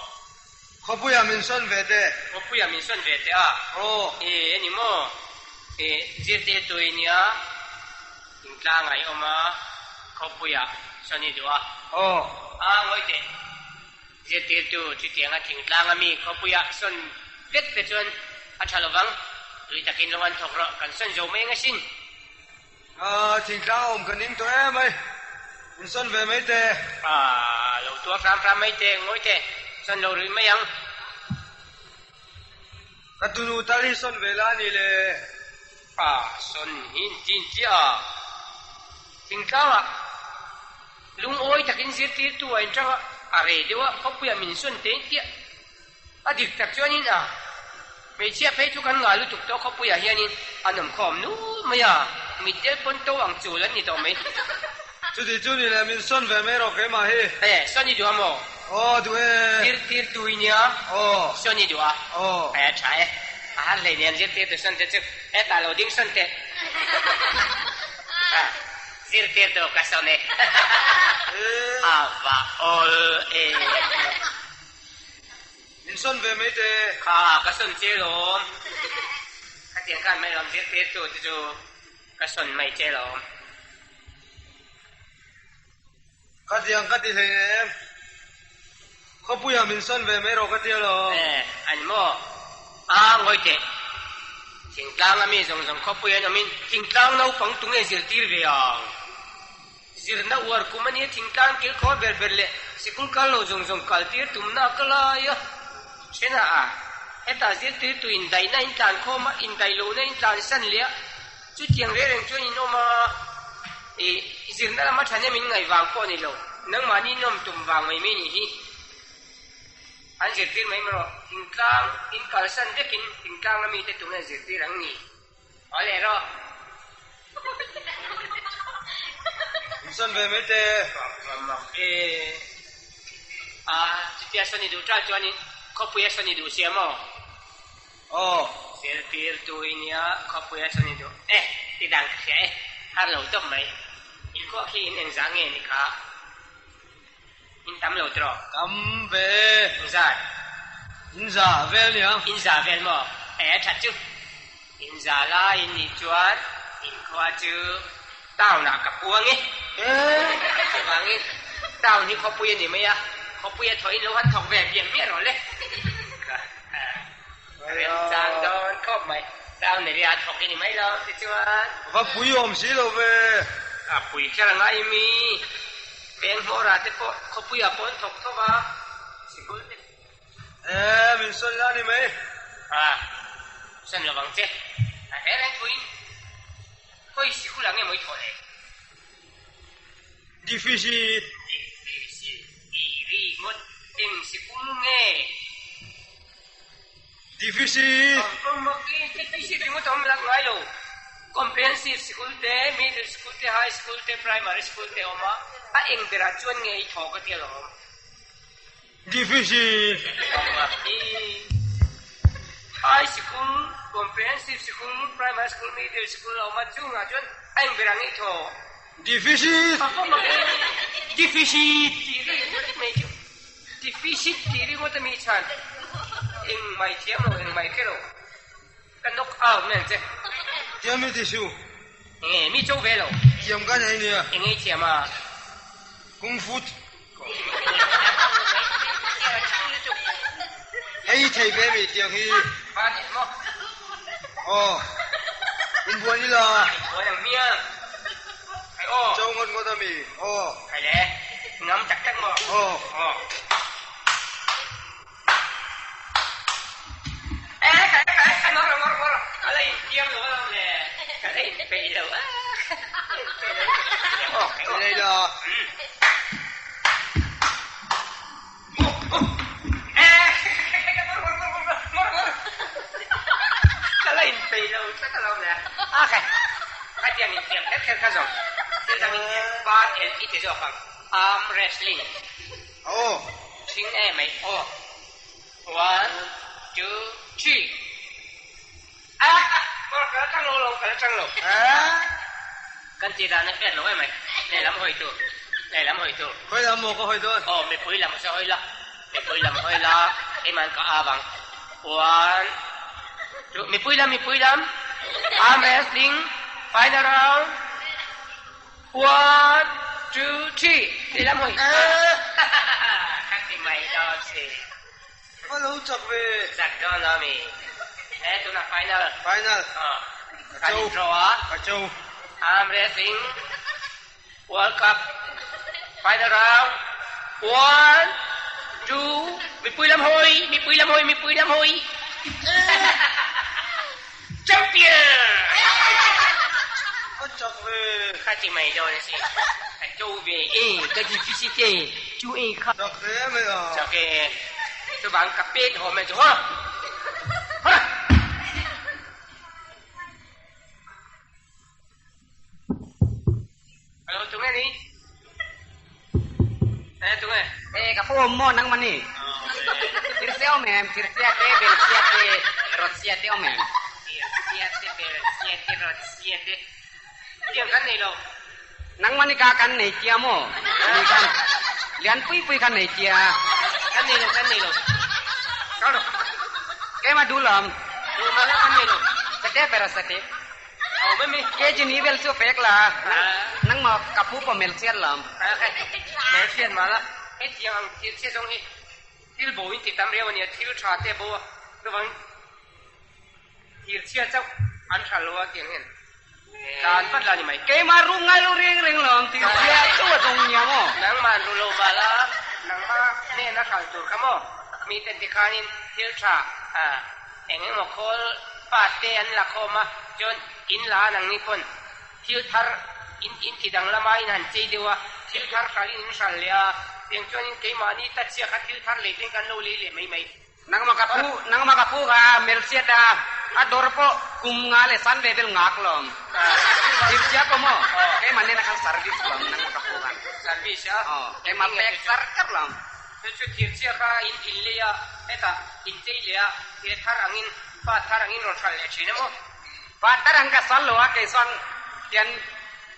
Khawpuiah min sawn ve teh. Khawpuiah min sawn ve teh a. Aw. E, ani maw? E, zirtirtu i nia. Thingtlangah i awm a, khawpuiah sawn i duh a. Aw. A, ngawi teh. Zirtirtu chutianga thingtlanga mi khawpuiah sawn vek te chuan a tha lovang. Tui takin lo han thawk rawh, kan sawn zo mai ang asin. A, thingtlang a awm ka ning tawh em ai. In sawn ve mai teh. A, lo tuar hram hram mai teh, ngawi teh. Sawn lo rih mai ang. Ka tunu tal hi sawn ve la a ni le. A sawn hi in chin chiah a, thingtlangah lungawi takin zirtirtu a inṭang a, a rei deuh a, khawpuiah min sawn te in tiah a dik tak chuanin a hmeichhia phei chu kan ngah lutuk tawh khawpuiah hianin an awm khawm nul mai a, mitdel pawn to ang chul an ni tawh mai. Chuti chu ni le, min sawn ve mai rawh keimah hi. E, sawn i duh a maw? Aw, duh e. Zirtirtu i nia. Aw. Sawn i duh a? Aw. E, tha e. A har hlei nen zirtirtu sawn te chu hetah lo ding sawn teh. A, zirtirtu ka sawn e. E. A va awl e. Min sawn ve mai teh. Kha, ka sawn che lawm. Khatiang khan mai lawm zirtirtu te chu. Ka sawn mai che lawm. Ka tiang ka ti hleinem. Khawpuiah min sawn ve mai rawh ka ti alawm. E, a ni maw? A, ngawi teh. Thingtlang a mi zawng zawng khawpui an awmin thingtlang naupang tunge zirtir ve ang? Zirna uar kum a nia thingtlang kil khaw ber ber leh sikul kal lo zawng zawng kaltir tumna a ka lai a. Ṭhenah a, hetah zirtirtu indaihna in tlan khawm a, indaih lohna in tlan san leh a, chutiang reng reng chuan in awm a, i zirna lama ṭhahnem in ngaih vang pawh a ni lo, nangmahni nawm tum vang mai mai nih hi. An zirtir mai marawh, thingtlang in kalsan vekin thingtlang a mite tunge zirtir ang ni? Aw leh rawh. In sawn ve mai te. Mak e. A, chutia sawn i duh ṭal chuanin khawpui a sawn i duh sia maw? Aw. Zirtirtu i nia, khawpui a sawn i duh e, ti dan ka hria e, har lo tawp mai. In khuah khi in engzah nge ni kha? In tam lo tiraw? Tam ve e. Engzat? In za vel nia. In za vel maw? E a that chu. In za lai in nih chuan in khua chu town ah ka puang e. Chuvangin town hi khawpui a ni mai a, khawpui a thawh in lo han thawk ve biam miah rawh le. Remchang dawn khawp mai. Town area a thawk i ni mai lo tichuan. Va pui awm si lo ve. A pui kher a ngai mi. Veng hmawrah te pawh khawpuiah pawh an thawk tho va, sikul te. E, min sawn la ni mai. A, sawn lo vang che. A he reng thuin khawi sikul ah nge maw i thawh le? Deficit. Deficit tih ri ngawt eng sikul nge? Deficit. Deficit ringawt a awm lak ngai lo. Comprehensive sikul te, middle school te, high school te, primary school te a awm a, a eng berah chuan nge i thaw ka ti alawm. Deficit. High school, comprehensive sikul, primary school, middle school a awm a, chungah chuan a eng berah nge i thaw? Deficit. Deficit tih ringawt mai chu. Deficit tih ringawt a mi chhan eng mai thiam lo eng mai hre lo ka knock out mai ang che. Thiam mi ti su. Enge mi cho ve lo. Thiam ka nei nia. Enge i thiam a. Kung fu. Hei i thei ve mi tiang hi. Ba nen maw. Aw. Inbuan ila. Inbuan ang hmiang. Khai aw. Cho ngawt ngawt a mi. Aw. Khai le. Ngam tak tak maw? Aw. Aw. Eh, khai khai khai ngawr ngawr ngawr. Ka la intiam lo alawm le. Ka la inpeih lo a. Inpeih lo. Aw, khai aw. Lei la. Eh, khai khai ngawr ngawr ngawr ngawr ngawr ngawr. Ka la inpeih lo tlat alawm le. A khai. Khatiang intiam kher kher kha zawng. Thil dang intiam ban el i ti zawk ang. Arm wrestling. Aw. Thing e mai aw. One, two, three. Ah! Kawr ka la tang lo lo, ka la tang lo. Kan tih dan a hriat lo emai. Lehlam hawi tur. Lehlam hawi tur. Khawi lam maw ka hawi dawn? Aw, mipui lam saw hawi la. Mipui lam hawi la. Keiman ka av ang. One, two, mipui lam, mipui lam. Arm wrestling, final round. One, two, three, lehlam hawi. Ka ti mai dawn si. Ka lo chak ve. Chak dawn a mi. He tunah final. Final. Kan in draw a. Ka cho. Arm wrestling World Cup final round. One, two, mipui lam hawi, mipui lam hawi, mipui lam hawi. Champion! Ka chak ve. Ka ti mai dawn a si. Ka cho ve e, ka deficit e, chu e kha. Chak hle mai a. Chak e. Chuvang ka pet haw mai chu haw. Haw. Hello, tunge ni? Eh, tunge? Eh, ka pu awm maw nangmah ni? Thirsia awm em? Thirsia te, belsia te, rawtsia te awm em? Thirsia te, belsia te, rawtsia te. Tiang kan nei lo. Nangmah ni ka kan nei tia maw? Ni kan lian pui pui kan nei tia. Kan nei lo, kan nei lo. Kal rawh. Keimah duh lam. Duh mah la kan nei lo. Sate bera sate. Awm em i? Kg ni vel chu pek la, nangmah ka pu pawh hmelchhiat lam. Hmelchhiat mah la, hetiang ang thil chhia zawng hi thil bo in ti tam riau a nia, thil tha te a bo a, chuvangin thirchhia chauh an tha lo a tiang hian tlan vat la ni mai. Keimah ru ngai lo reng reng lo ang thirchhia chauh a zawng nia maw? Nangmah ru lo mah la, nangmah hnena hral tur kha maw? Miten tikhanin thil tha eng emaw khawl pa te an la khawm a, chuan in la an ang ni pawn thil thar in in ti danglam a, in han chei deuh a, thil thar hralin in hral leh a, tiang chuanin keimahni ta chhia kha thil thar lei ten kan lo lei leh mai mai. Nangmah ka pu, nangmah ka pu kha hmelchhiat a, a dawr pawh kum nga leh san ve vel ngak lawm. Thirchhia pawh maw, keimah nena khan service lawm nangmah ka pu khan. Service a? Aw, keimah pek char char lawm. Chu chu thirchhia kha in in lei a, hetah in chei leh a, thil thar angin, pa thar angin rawn hralh leh thin emaw? Pa thar ang ka sal lo a, kei chuan tian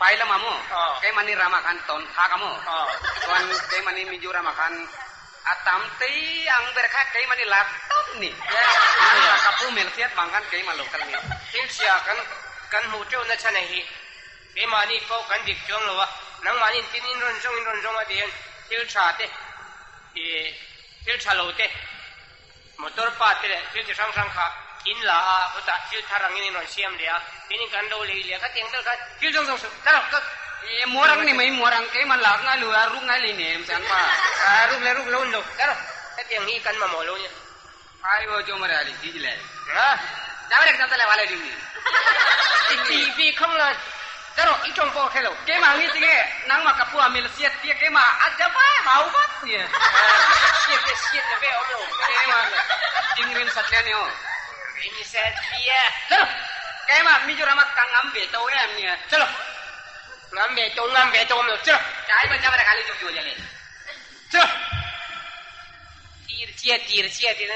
pai lamah maw, keimahni ramah khan tawn phak a maw, chuan keimahni Mizoramah khan a tam tei ang ber kha keimahni lak tawp ni. Nangmah ka pu hmelhriat vang khan keimah lo kal ni. Thilchhia kan kan hmuh teuhna chhan hi Keimahni pawh kan dik chuang lo a, nangmahni in tin in rawn zawng in rawn zawng a ti hian thil tha te ih thil tha lo te motor pa te leh thil chi hrang hrang kha in la a chutah thil thar angin in rawn siam leh a tin in kan lo lei leh kha tiang vel khan thil zawng zawng suh thar ka Ih muar ang ni mai muar ang keimah lak ngai lo a ruk ngai lei nem chuan pa. A ruk leh ruk lo ni lo thar hetiang hi kan mamawh lo nia. Ai aw chu mara ali ti le. Ha? Dam rek dam tale wale ding ni. I ti vi khang lan. Daro i tong pawh hre lo. Keimah ngi tinge nangmah ka pu a mil siat tia keimah a java hau vat ni. Siat le siat le ve awm lo. Keimah ding rim satliah ni aw. Rim satliah. Chalo. Keimah Mizoram a ka ngam ve to em nia. Chalo. Ngam ve to ngam ve to awm lo. Chalo. Chai ban java rek ali ju ju le. Chalo. Tir chia tir chia tiin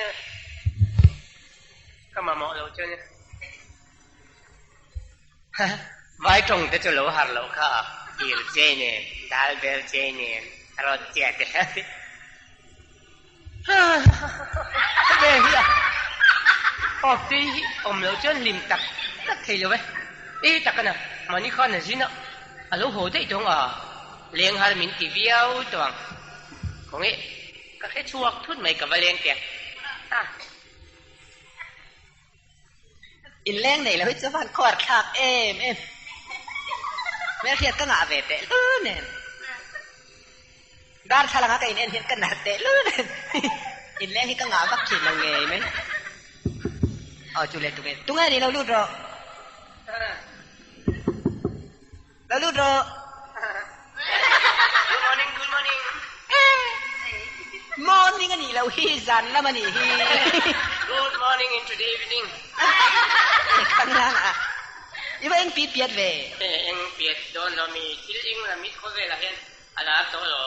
ka mamawh lo chu ania. Vai tawng te chu lo har loh kha a, tir che nen, dal bel che nen, rawt chia te kha ti. Ve hi a, awp te hi awm loh chuan hlim tak tak thei lo e. E tak ana, mahni khan a zin a, a lo haw daih tawng a, leng har min ti viau tawh ang. Khawnge ka hre chhuak thut mai ka va leng teh a. In leng nei lo hi chu van khuar thlak em em. Hmelhriat ka ngah ve teh lu nen. Darthlalang a ka in en hian ka nar teh lu nen. In leng hi ka ngah vak thin lo ngei mai. Aw chu le tunge tunge ni lo lut rawh. Lo lut rawh. Good morning, good morning. Morning a nih loh hi, zan lam a nih hi. Good morning into the evening. Khang lang a. I va eng pi piat ve? Eng piat dawn lo mi, thil ing lam hi khawvelah hian a lar tawh lo.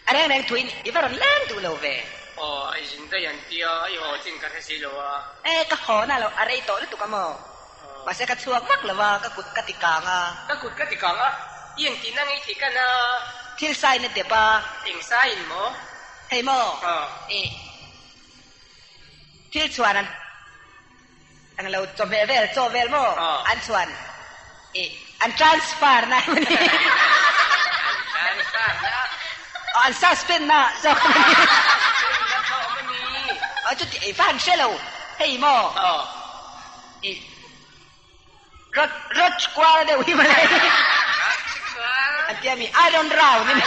A reng reng thuin i va rawn leng duh lo ve. Aw, i zin daih an tia, i haw chin ka hre si lo a. E, ka haw na lo, a rei tawh lutuk a maw? Mahse ka chhuak vak lo a, ka kut ka ti kang a. Ka kut ka ti kang a, i engtihna ngei thei ka na? Thil sain a dep a. Eng sain maw? Hei maw? Aw. I thil chhuan an. Ang lo chawhmeh vel, chaw vel maw an chhuan i an transfer na emaw ni? An transfer na? Aw an suspend na zawk emaw ni? Suspend na pawh awm a ni. Aw chuti ei va han hre lo hei maw? Aw. I rawt rawt kual deuh hi mawle. Rawt kual. An tia mi iron round a ni.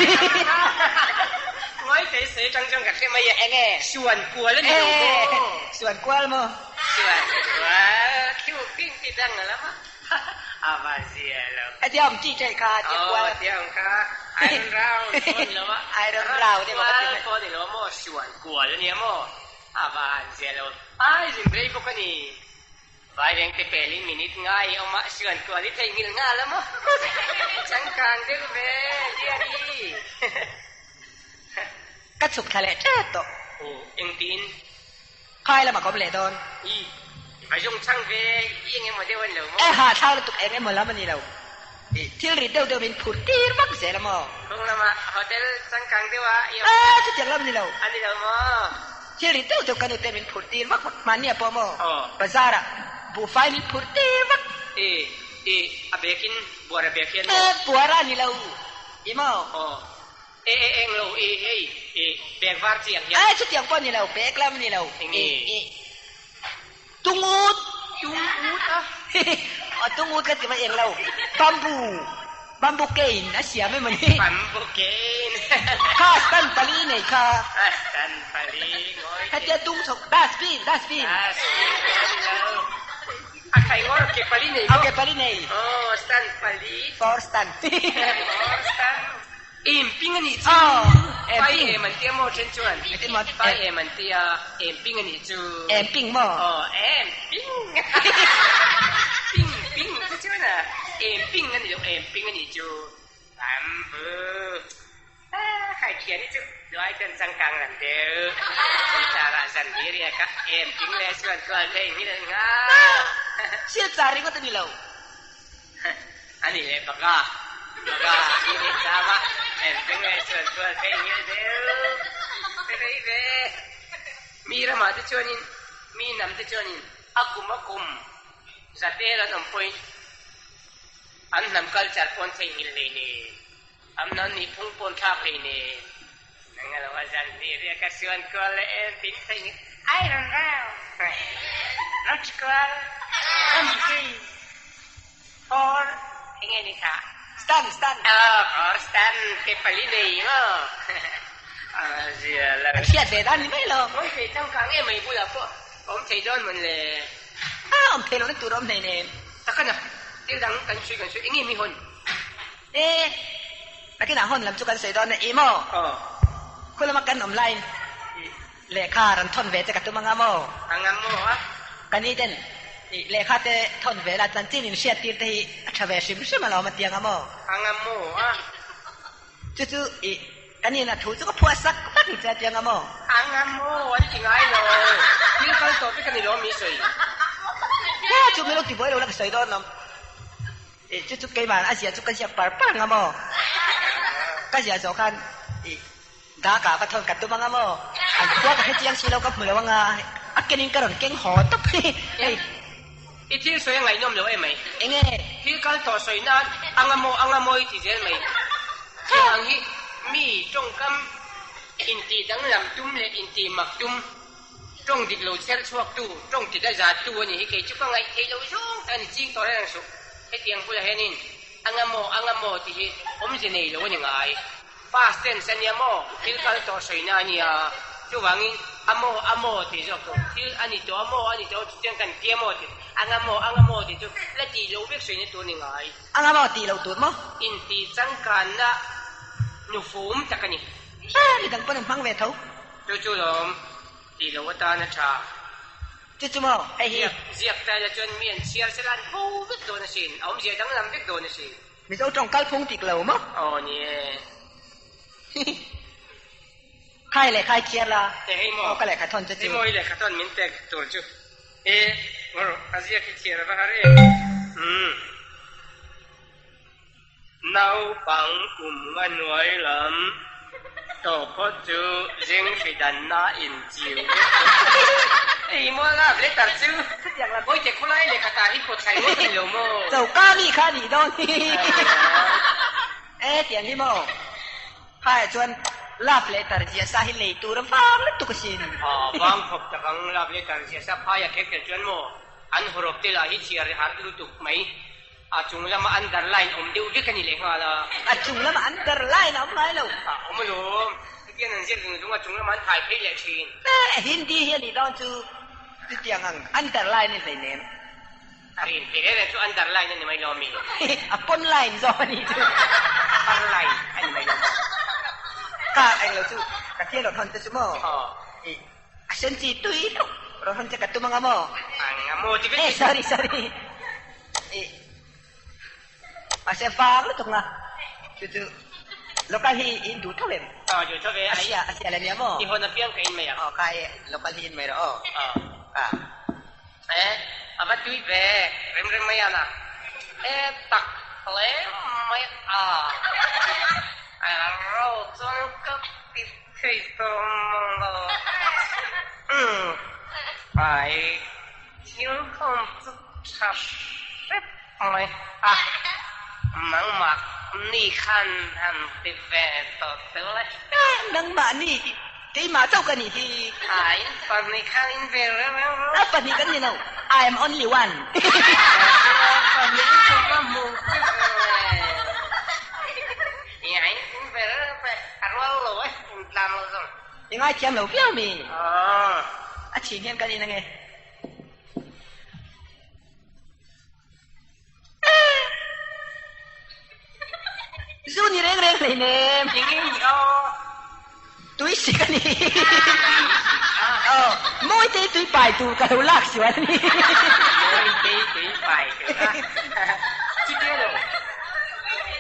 Ngawi thei sawi atang chuan ka hre mai a. Enge? Suan kual a ni lo maw? Suan kual maw? Chuan kual khiu ping ti dang a lam a, a va zia lo. A tia awm chi teh kha, tia kual. Aw, tia awm kha, iron round pawh a ni lo a. Iron round emaw ka ti mai. Kual pawh a ni lo a maw, suan kual a nia maw, a va han zia lo. Ai zin rei bawk a ni. Vaireng te pelin minute ngai i awm a, suan kual i theihnghilh nghal a maw. Changkang deuh ve, Liani. Ka chhuk thla leh tep tawh. Aw, engtiin? Phai lamah ka awm leh dawn. I va zawng chhang ve, i eng emaw deuh a ni lo maw? E ha, thlau lutuk eng emaw lam a ni lo. I thil rit deuh deuh min phur tir vak zel a maw? Kawng lamah hotel changkang deuh a i awm. E, chutiang lam a ni lo. A ni lo maw? Thil rit deuh deuh ka nute min phur tir vak vak, mahnia pawh maw? Aw. Bazar ah buhfai min phur tir vak. I, i, a bag in buara bag hian maw? E, buara ni lo. I maw? Aw. E, e, eng lo, i, hei, i, bag var chi ang hian. E, chutiang pawh ni lo, bag lam ni lo. Eng i? I, tungut. Tungut a? Aw, tungut ka ti mai eng lo. Bamboo, bamboo cane a siam emaw ni? Bamboo cane. Kha stand pali nei kha. A stand pali ngawi. Hetia tung chho, dustbin, dustbin. Dustbin pawh ni lo. A khai ngawr ke pali nei maw? Ke pali nei. Aw, stand pali. Four stand. Four stand. Em ping a nih chu. Pai em an tia maw then chuan? Pai em an tia, em ping a nih chu. Em ping maw? Aw, em ping. Ping ping te chuan a, em ping a ni lo, em ping a nih chu. Bamboo. Ah, khai thian hi chu duai chuan changkang lam deuh. Silchar ah zan hi riak a, em ping leh chuan kual thei ngil an nga. Silchar ringawt a ni lo. A ni leh baka, baka i leh cham a, em ping leh chuan kual thei ngil deuh. Rei ve. Mi ramah te chuanin, mi nam te chuanin a kum a kum zatel an awm pawhin an hnam culture pawn theihnghilh hlei nen. Am nan nih phung pawn thlak hlei nen. Nang a lo a zan hnih riak a suan kual leh em tin thei nge Iron Rau Rach kual Am khi For enge ni kha Stan stan Aw for stan ke pali nei maw A zia lo. A hriat ve dan ni mai lo. Awm thei changkang em mai bulah pawh awm thei dawn mawn le. A awm thei lohna tur a awm hlei nen. Takana thil dang kan sawi kan sawi enge mi hawn. E, nakinah hawn lam chu kan sawi dawn a, i maw? Aw. Khu lama kan awm laiin i lehkha rawn thawn ve che ka tum anga maw? Anga maw a? Ka ni ten i lehkha te thawn ve la chanchin in hriat tir te hi a tha ve hrim hrim alawm a ti anga maw? Anga maw a? Chu chu i ka nin a thu chu ka phuah sak vek che a ti anga maw? Anga maw an ti ngai lo, thil kal tawh vek a ni lawm mi sawi. He chu min lo ti buai lo la ka sawi dawn lawm. Ih chu chu keimah a zia chu ka ziak par par anga maw? Ka zia zawh khan ih dak ah va thawn ka tum anga maw? An khua ka hre chiang si lo ka hmu lo anga a ken in ka rawn keng haw tawp hi hei. I thil sawi a ngaihnawm lo em mai. Enge? Thil kal tawh sawi nan anga maw anga maw i ti zel mai. Tiang ang hi mi tawngkam intih danglam tum leh intih mak tum. Tawng dik lo chher chhuaktu, tawng ti dazattu a ni hi kei chu ka ngaih theih loh zawng tak a ni ching tawh reng ang suh. Hetiang bulah hianin a nga maw, a nga maw tih hi awmze nei lo a ni ngai. Past tense a nia maw, thil kal tawh sawina a nia. Chuvangin a maw, a maw tih zawk chu thil a ni tawh a maw, a ni tawh chutiang kan tia maw tih a nga maw, a nga maw tih chu la tih loh vek sawina tur a ni ngai. A nga maw tih loh tur maw? Intih changkanna nufum tak a ni. Midang pawn an hmang ve tho. Chu chu lawm tih loh atan a tha. Chu chu maw hei hi. Ziak ziak ta ila chuan mi an chhiar sela an bo vek dawn asin, a awmzia danglam vek dawn asin. Mizo tawng kal phung tik lo maw? Aw ni e. Khai leh khai chhiar la. E hei maw. Aw ka lehkha thawn chu chu. Hei maw i lehkha thawn min pek tur chu. E ngawr a ziak hi chhiar a va har em. Umm. Naupang kum nga hnuai lam tawh phawt chu zing hri danna inchiu vek tawh. Ei maw love letter chu Bawihte khawlai lehkha ta hi pawt thlai ngawt a ni lo maw? Choka mi kha a nih dawn hi. E tiang hi maw? Khai chuan love letter ziah sa hi lei tur a vang lutuk asin. Aw vang khawp tak ang love letter ziah sa phai a kher kher chuan maw an hawrawp te lah hi chhiar har lutuk mai. A chung lama underline awm deuh vek a ni leh nghal a. A chung lama underline a awm ngai lo. A awm alawm. Hetiang an ziak zung zung a chung lama an thai phei leh thin. Eh, Hindi hi a nih dawn chu chutiang ang underline a hlei nem. A rin phei reng reng chu underline a ni mai lo ami? A pawn line zawk a nih chu. Upper line a ni mai lo maw? Ka eng lo chu ka thian rawn hawn te chu maw? Aw. Ih. A sen chi tui deuh rawn hawn che ka tum anga maw? Anga maw ti vek. Eh sorry sorry. Ih mahse vang lutuk nga chu chu local hi i in duh tho em? Aw duh tho ve. A sia a sia le nia maw? I hawn apiang ka in mai ang. Aw kha i local hi in mai rawh aw. Aw. Ah. Eh a va tui ve rem rem mai ana. Eh tak hle mai a. A ro chuan ka ti thei tawh mang lo. Umm ai thil khawm chu tha hrep. Mai a, nangmah ni khan han ti ve tawh tel e. Nangmah ni keimah chauh ka nih hi. A, in pahnih khan in ve reng reng rawh. A pahnih kan ni lo, I am only one. Pahnih in chu ka hmu chiah lo e. Ia, in ve reng reng peh, a rual lo e, in tlan lo zawng. I ngaithiam lo viau mi? A chhin hian kan in ange. Zu ni reng reng hlei nem. Tui sik a ni. Aw, Mawitei tui pai tur ka lo lak sual a ni. Mawitei tui pai tur a. Chutia lo.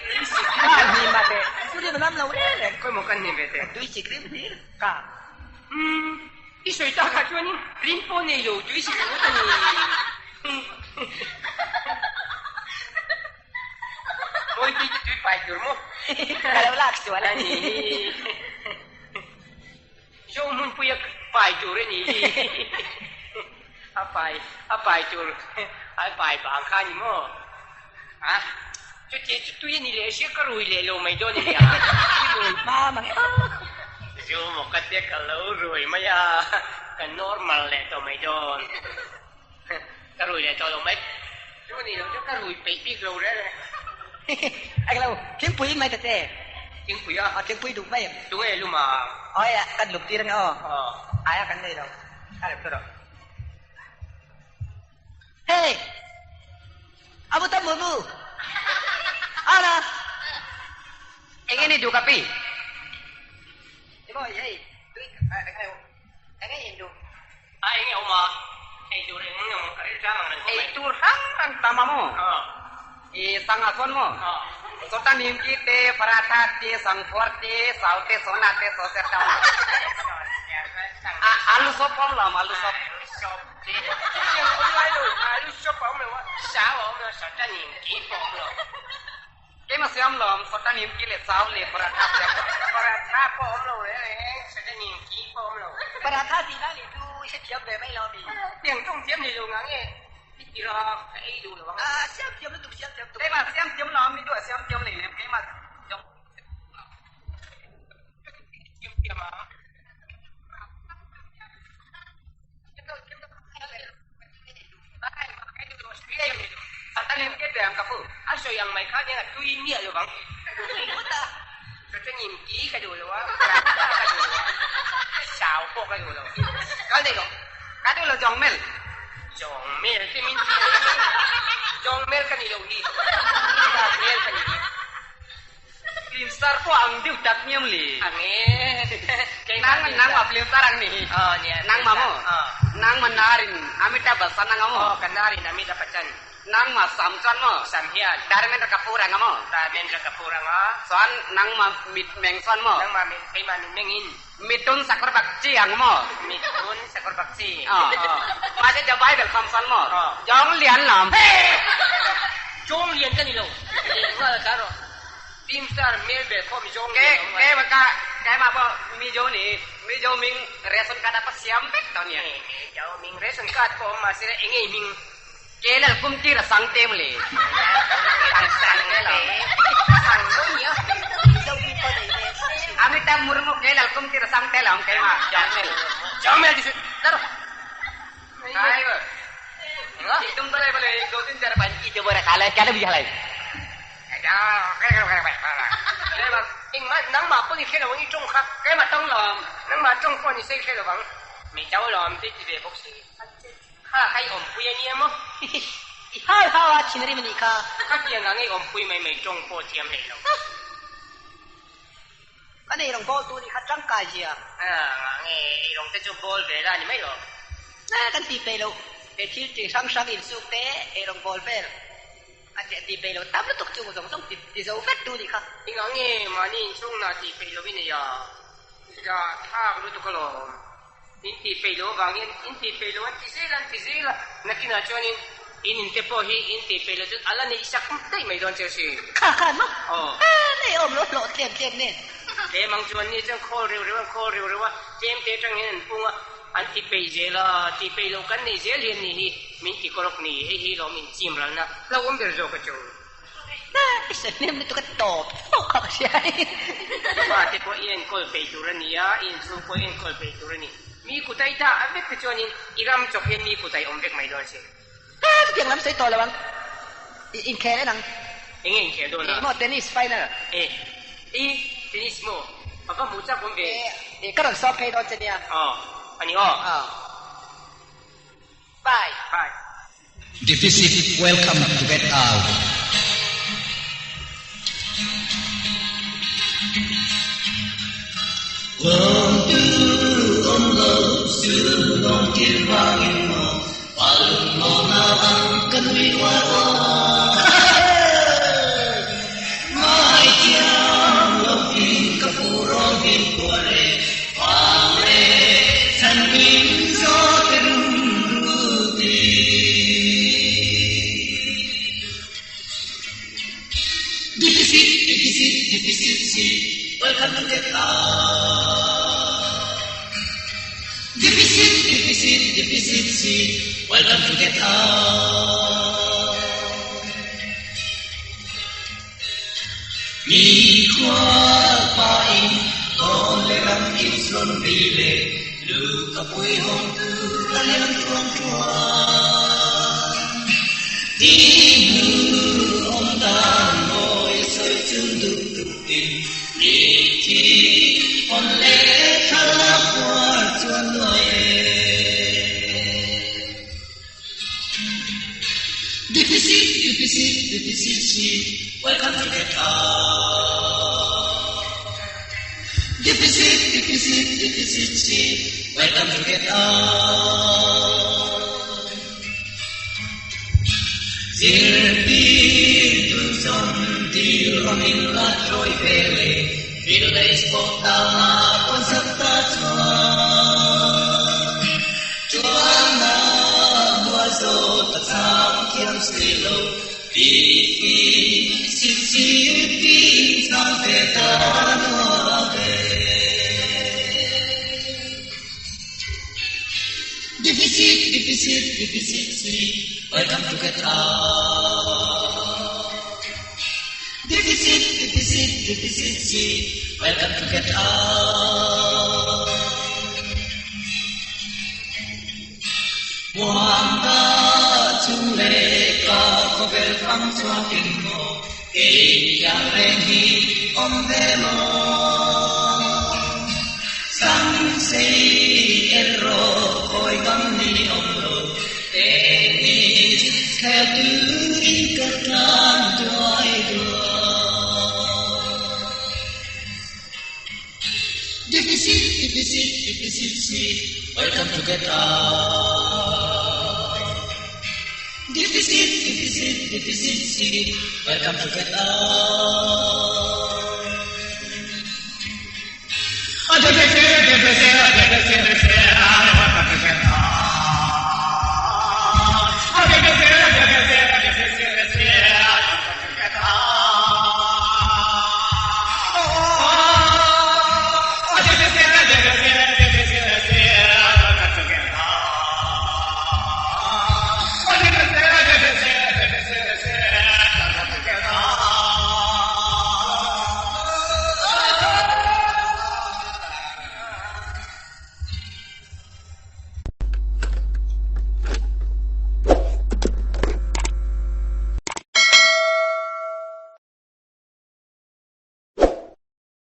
Tui sik. Ka hnim a teh. Zu rim a nam lo reng reng. Khawi maw kan hnim ve teh. Tui sik rim hlir ka. Umm. I sawi takah chuanin rin pawh nei lo tui si ringawt a ni. Mawitei chu tui pai tur maw? Ka lo lak sual a ni. Zo hmunpuia pai tur a ni. A pai a pai tur a pai vang kha a ni maw? A chuti chu tui a ni leh sia ka rui leh lo mai dawn a nia. Rui hma mang e aw. Zu maw ka tia ka lo rui mai a, ka normal leh tawh mai dawn. Ka rui leh tawh lo mai. Chu ni lo chu ka rui peih bik lo reng e. Eng lo, thingpui in mai ta che. Thingpui a? Aw thingpui duh mai em? Tunge lum a? Aw e, kan lum tir ange aw. Aia kan nei lo. Ka rem rawh. Hey! Abu tam mu mu! Ana! Enge ni duh ka pi? Emaw hei, tui enge in duh? A enge awm a, ei tur eng eng awm ka ril tlang ang reng khawp mai. Ei tur hrang hrang tam a maw? I sangha chuan maw? Sawta nimki te, paratha te, sangphuar te, sau te, sona te, saw ser te a awm lo. A alu sawp a awm lo am, alu sawp. Sawp te, chutiang awm ngai lo, alu sawp a awm lo a, sau a awm lo, sawta nimki pawh a awm lo. Keimah siam lo am, sawta nimki leh sau leh paratha siam lo. Paratha pawh awm lo reng reng, sawta nimki pawh awm lo. Paratha tih lai leh chu i hrethiam ve mai lo a mi? Tiang tawng thiam nei lo ngang e. I ti ra, ka ei duh lo ang. A siam thiam lutuk, siam thiam tuk. Keimah siam thiam lo am, mi duh a siam thiam leh lem, keimah siam Thiam thiam a. A sawi ang mai kha nia tui miah lo vang. Chawchawnin ki ka duh lo a, paratha ka duh lo a, sau pawh ka duh lo. Kal daih rawh. Ka duh lo Jawng Mel. Jawng Mel te min ti mai mai. Jawng Mel ka ni lo hi. Mel ka ni hi. Film star pawh ang deuh tak ngiam le. Ang e. Nang nang ma film star ang ni hi. Aw nia. Nang ma maw? Nang ma narin Amitabh Bachchan ang maw? Aw ka narin Amitabh Bachchan. Nang ma sam chuan maw? Sam hian. Dharmendra Kapoor ang maw? Dharmendra Kapoor ang a. Chuan nang ma mit meng chuan maw? Nang ma mit keimah mit meng in. Mithun Chakrabarti ang maw? Mithun Chakrabarti. Aw. Mahse the Bible kham chuan maw? Jawng Lian lam. Jawng Lian ka ni lo. Lehnghala ta rawh. Film star hmel ber khawm Jawng Lian awm ngai. Ke keimah pawh Mizo ni. Mizo hming ration card a pa siam vek tawh nia. Mizo hming ration card pawh awm mahse eng nge i hming? Ke lal kum tir a sang te maw le. Ang sang te lo. Sang lo nia. Mizo hming pawh nei ve se. Amitabh Murmu ke lal kum tir a sang te lo ang keimah Jawng Mel. Jawng Mel ti su. Tar. Kai ba. Tum to lai bale do tin char pan ki te bora khala kya le bijha lai. Engmah nangmah pawh ni hre lo ang i tawng kha. Keimah tawng lo ang. Nangmah tawng pawh ni se i hre lo ang. Mizo lawm te ti ve bawk si. Kha kha i awmpui a nia maw? I hau hau a thinrim a nih kha. Khatiang ang i awmpui mai mai tawng pawh thiam hlei lo. Ka nei rawng bawl tu nih kha tangkai zia. Nge ei rawng te chu bawl ve la ni mai lo. Kan ti peih lo. He thil chi hrang hrang insuk te ei rawng bawl vel a ti peih lo tam lutuk chung zawng zawng ti zo vek tu nih kha. Engah nge mahni inchhungna ti peih lovin ei a zahthlak lutuk alawm. In tih peih loh avangin in tih peih loh an ti zel a, an ti zel a. Nakinah chuanin in inte pawh hi in tih peih loh chuan a la neih sak daih mai dawn che si. Kha kha maw? Aw. Nei awm lo hlawh tlem tlem nen. Tlem ang chuan ni chuan khawl reuh reuh an khawl reuh reuh a, tlem te atang hian an pung a. An ti peih zel a, ti peih loh kan nei zel hian ni hi min ti kawlawk ni, hei hi lawm in chim ralna hlauhawm ber zawk a chu. I sawi hnem lutuk a tawp tawp kha ka hria i. Fate pawh i enkawl peih tur a ni a, i inchhung pawh i enkawl peih tur a ni. Mi kut a i dah vek te chuanin i ram chawp hian mi kut a i awm vek mai dawn si. Chutiang lam sawi tawh lo ang. I inkhel en ang. Enge inkhel dawn a? Ih maw tennis final. E. I tennis maw? A va hmuh chak awm ve. E, ka rawn sawm phei dawn che nia. Aw, a ni aw. Aw. Bye. Bye. Deficit welcome to get out.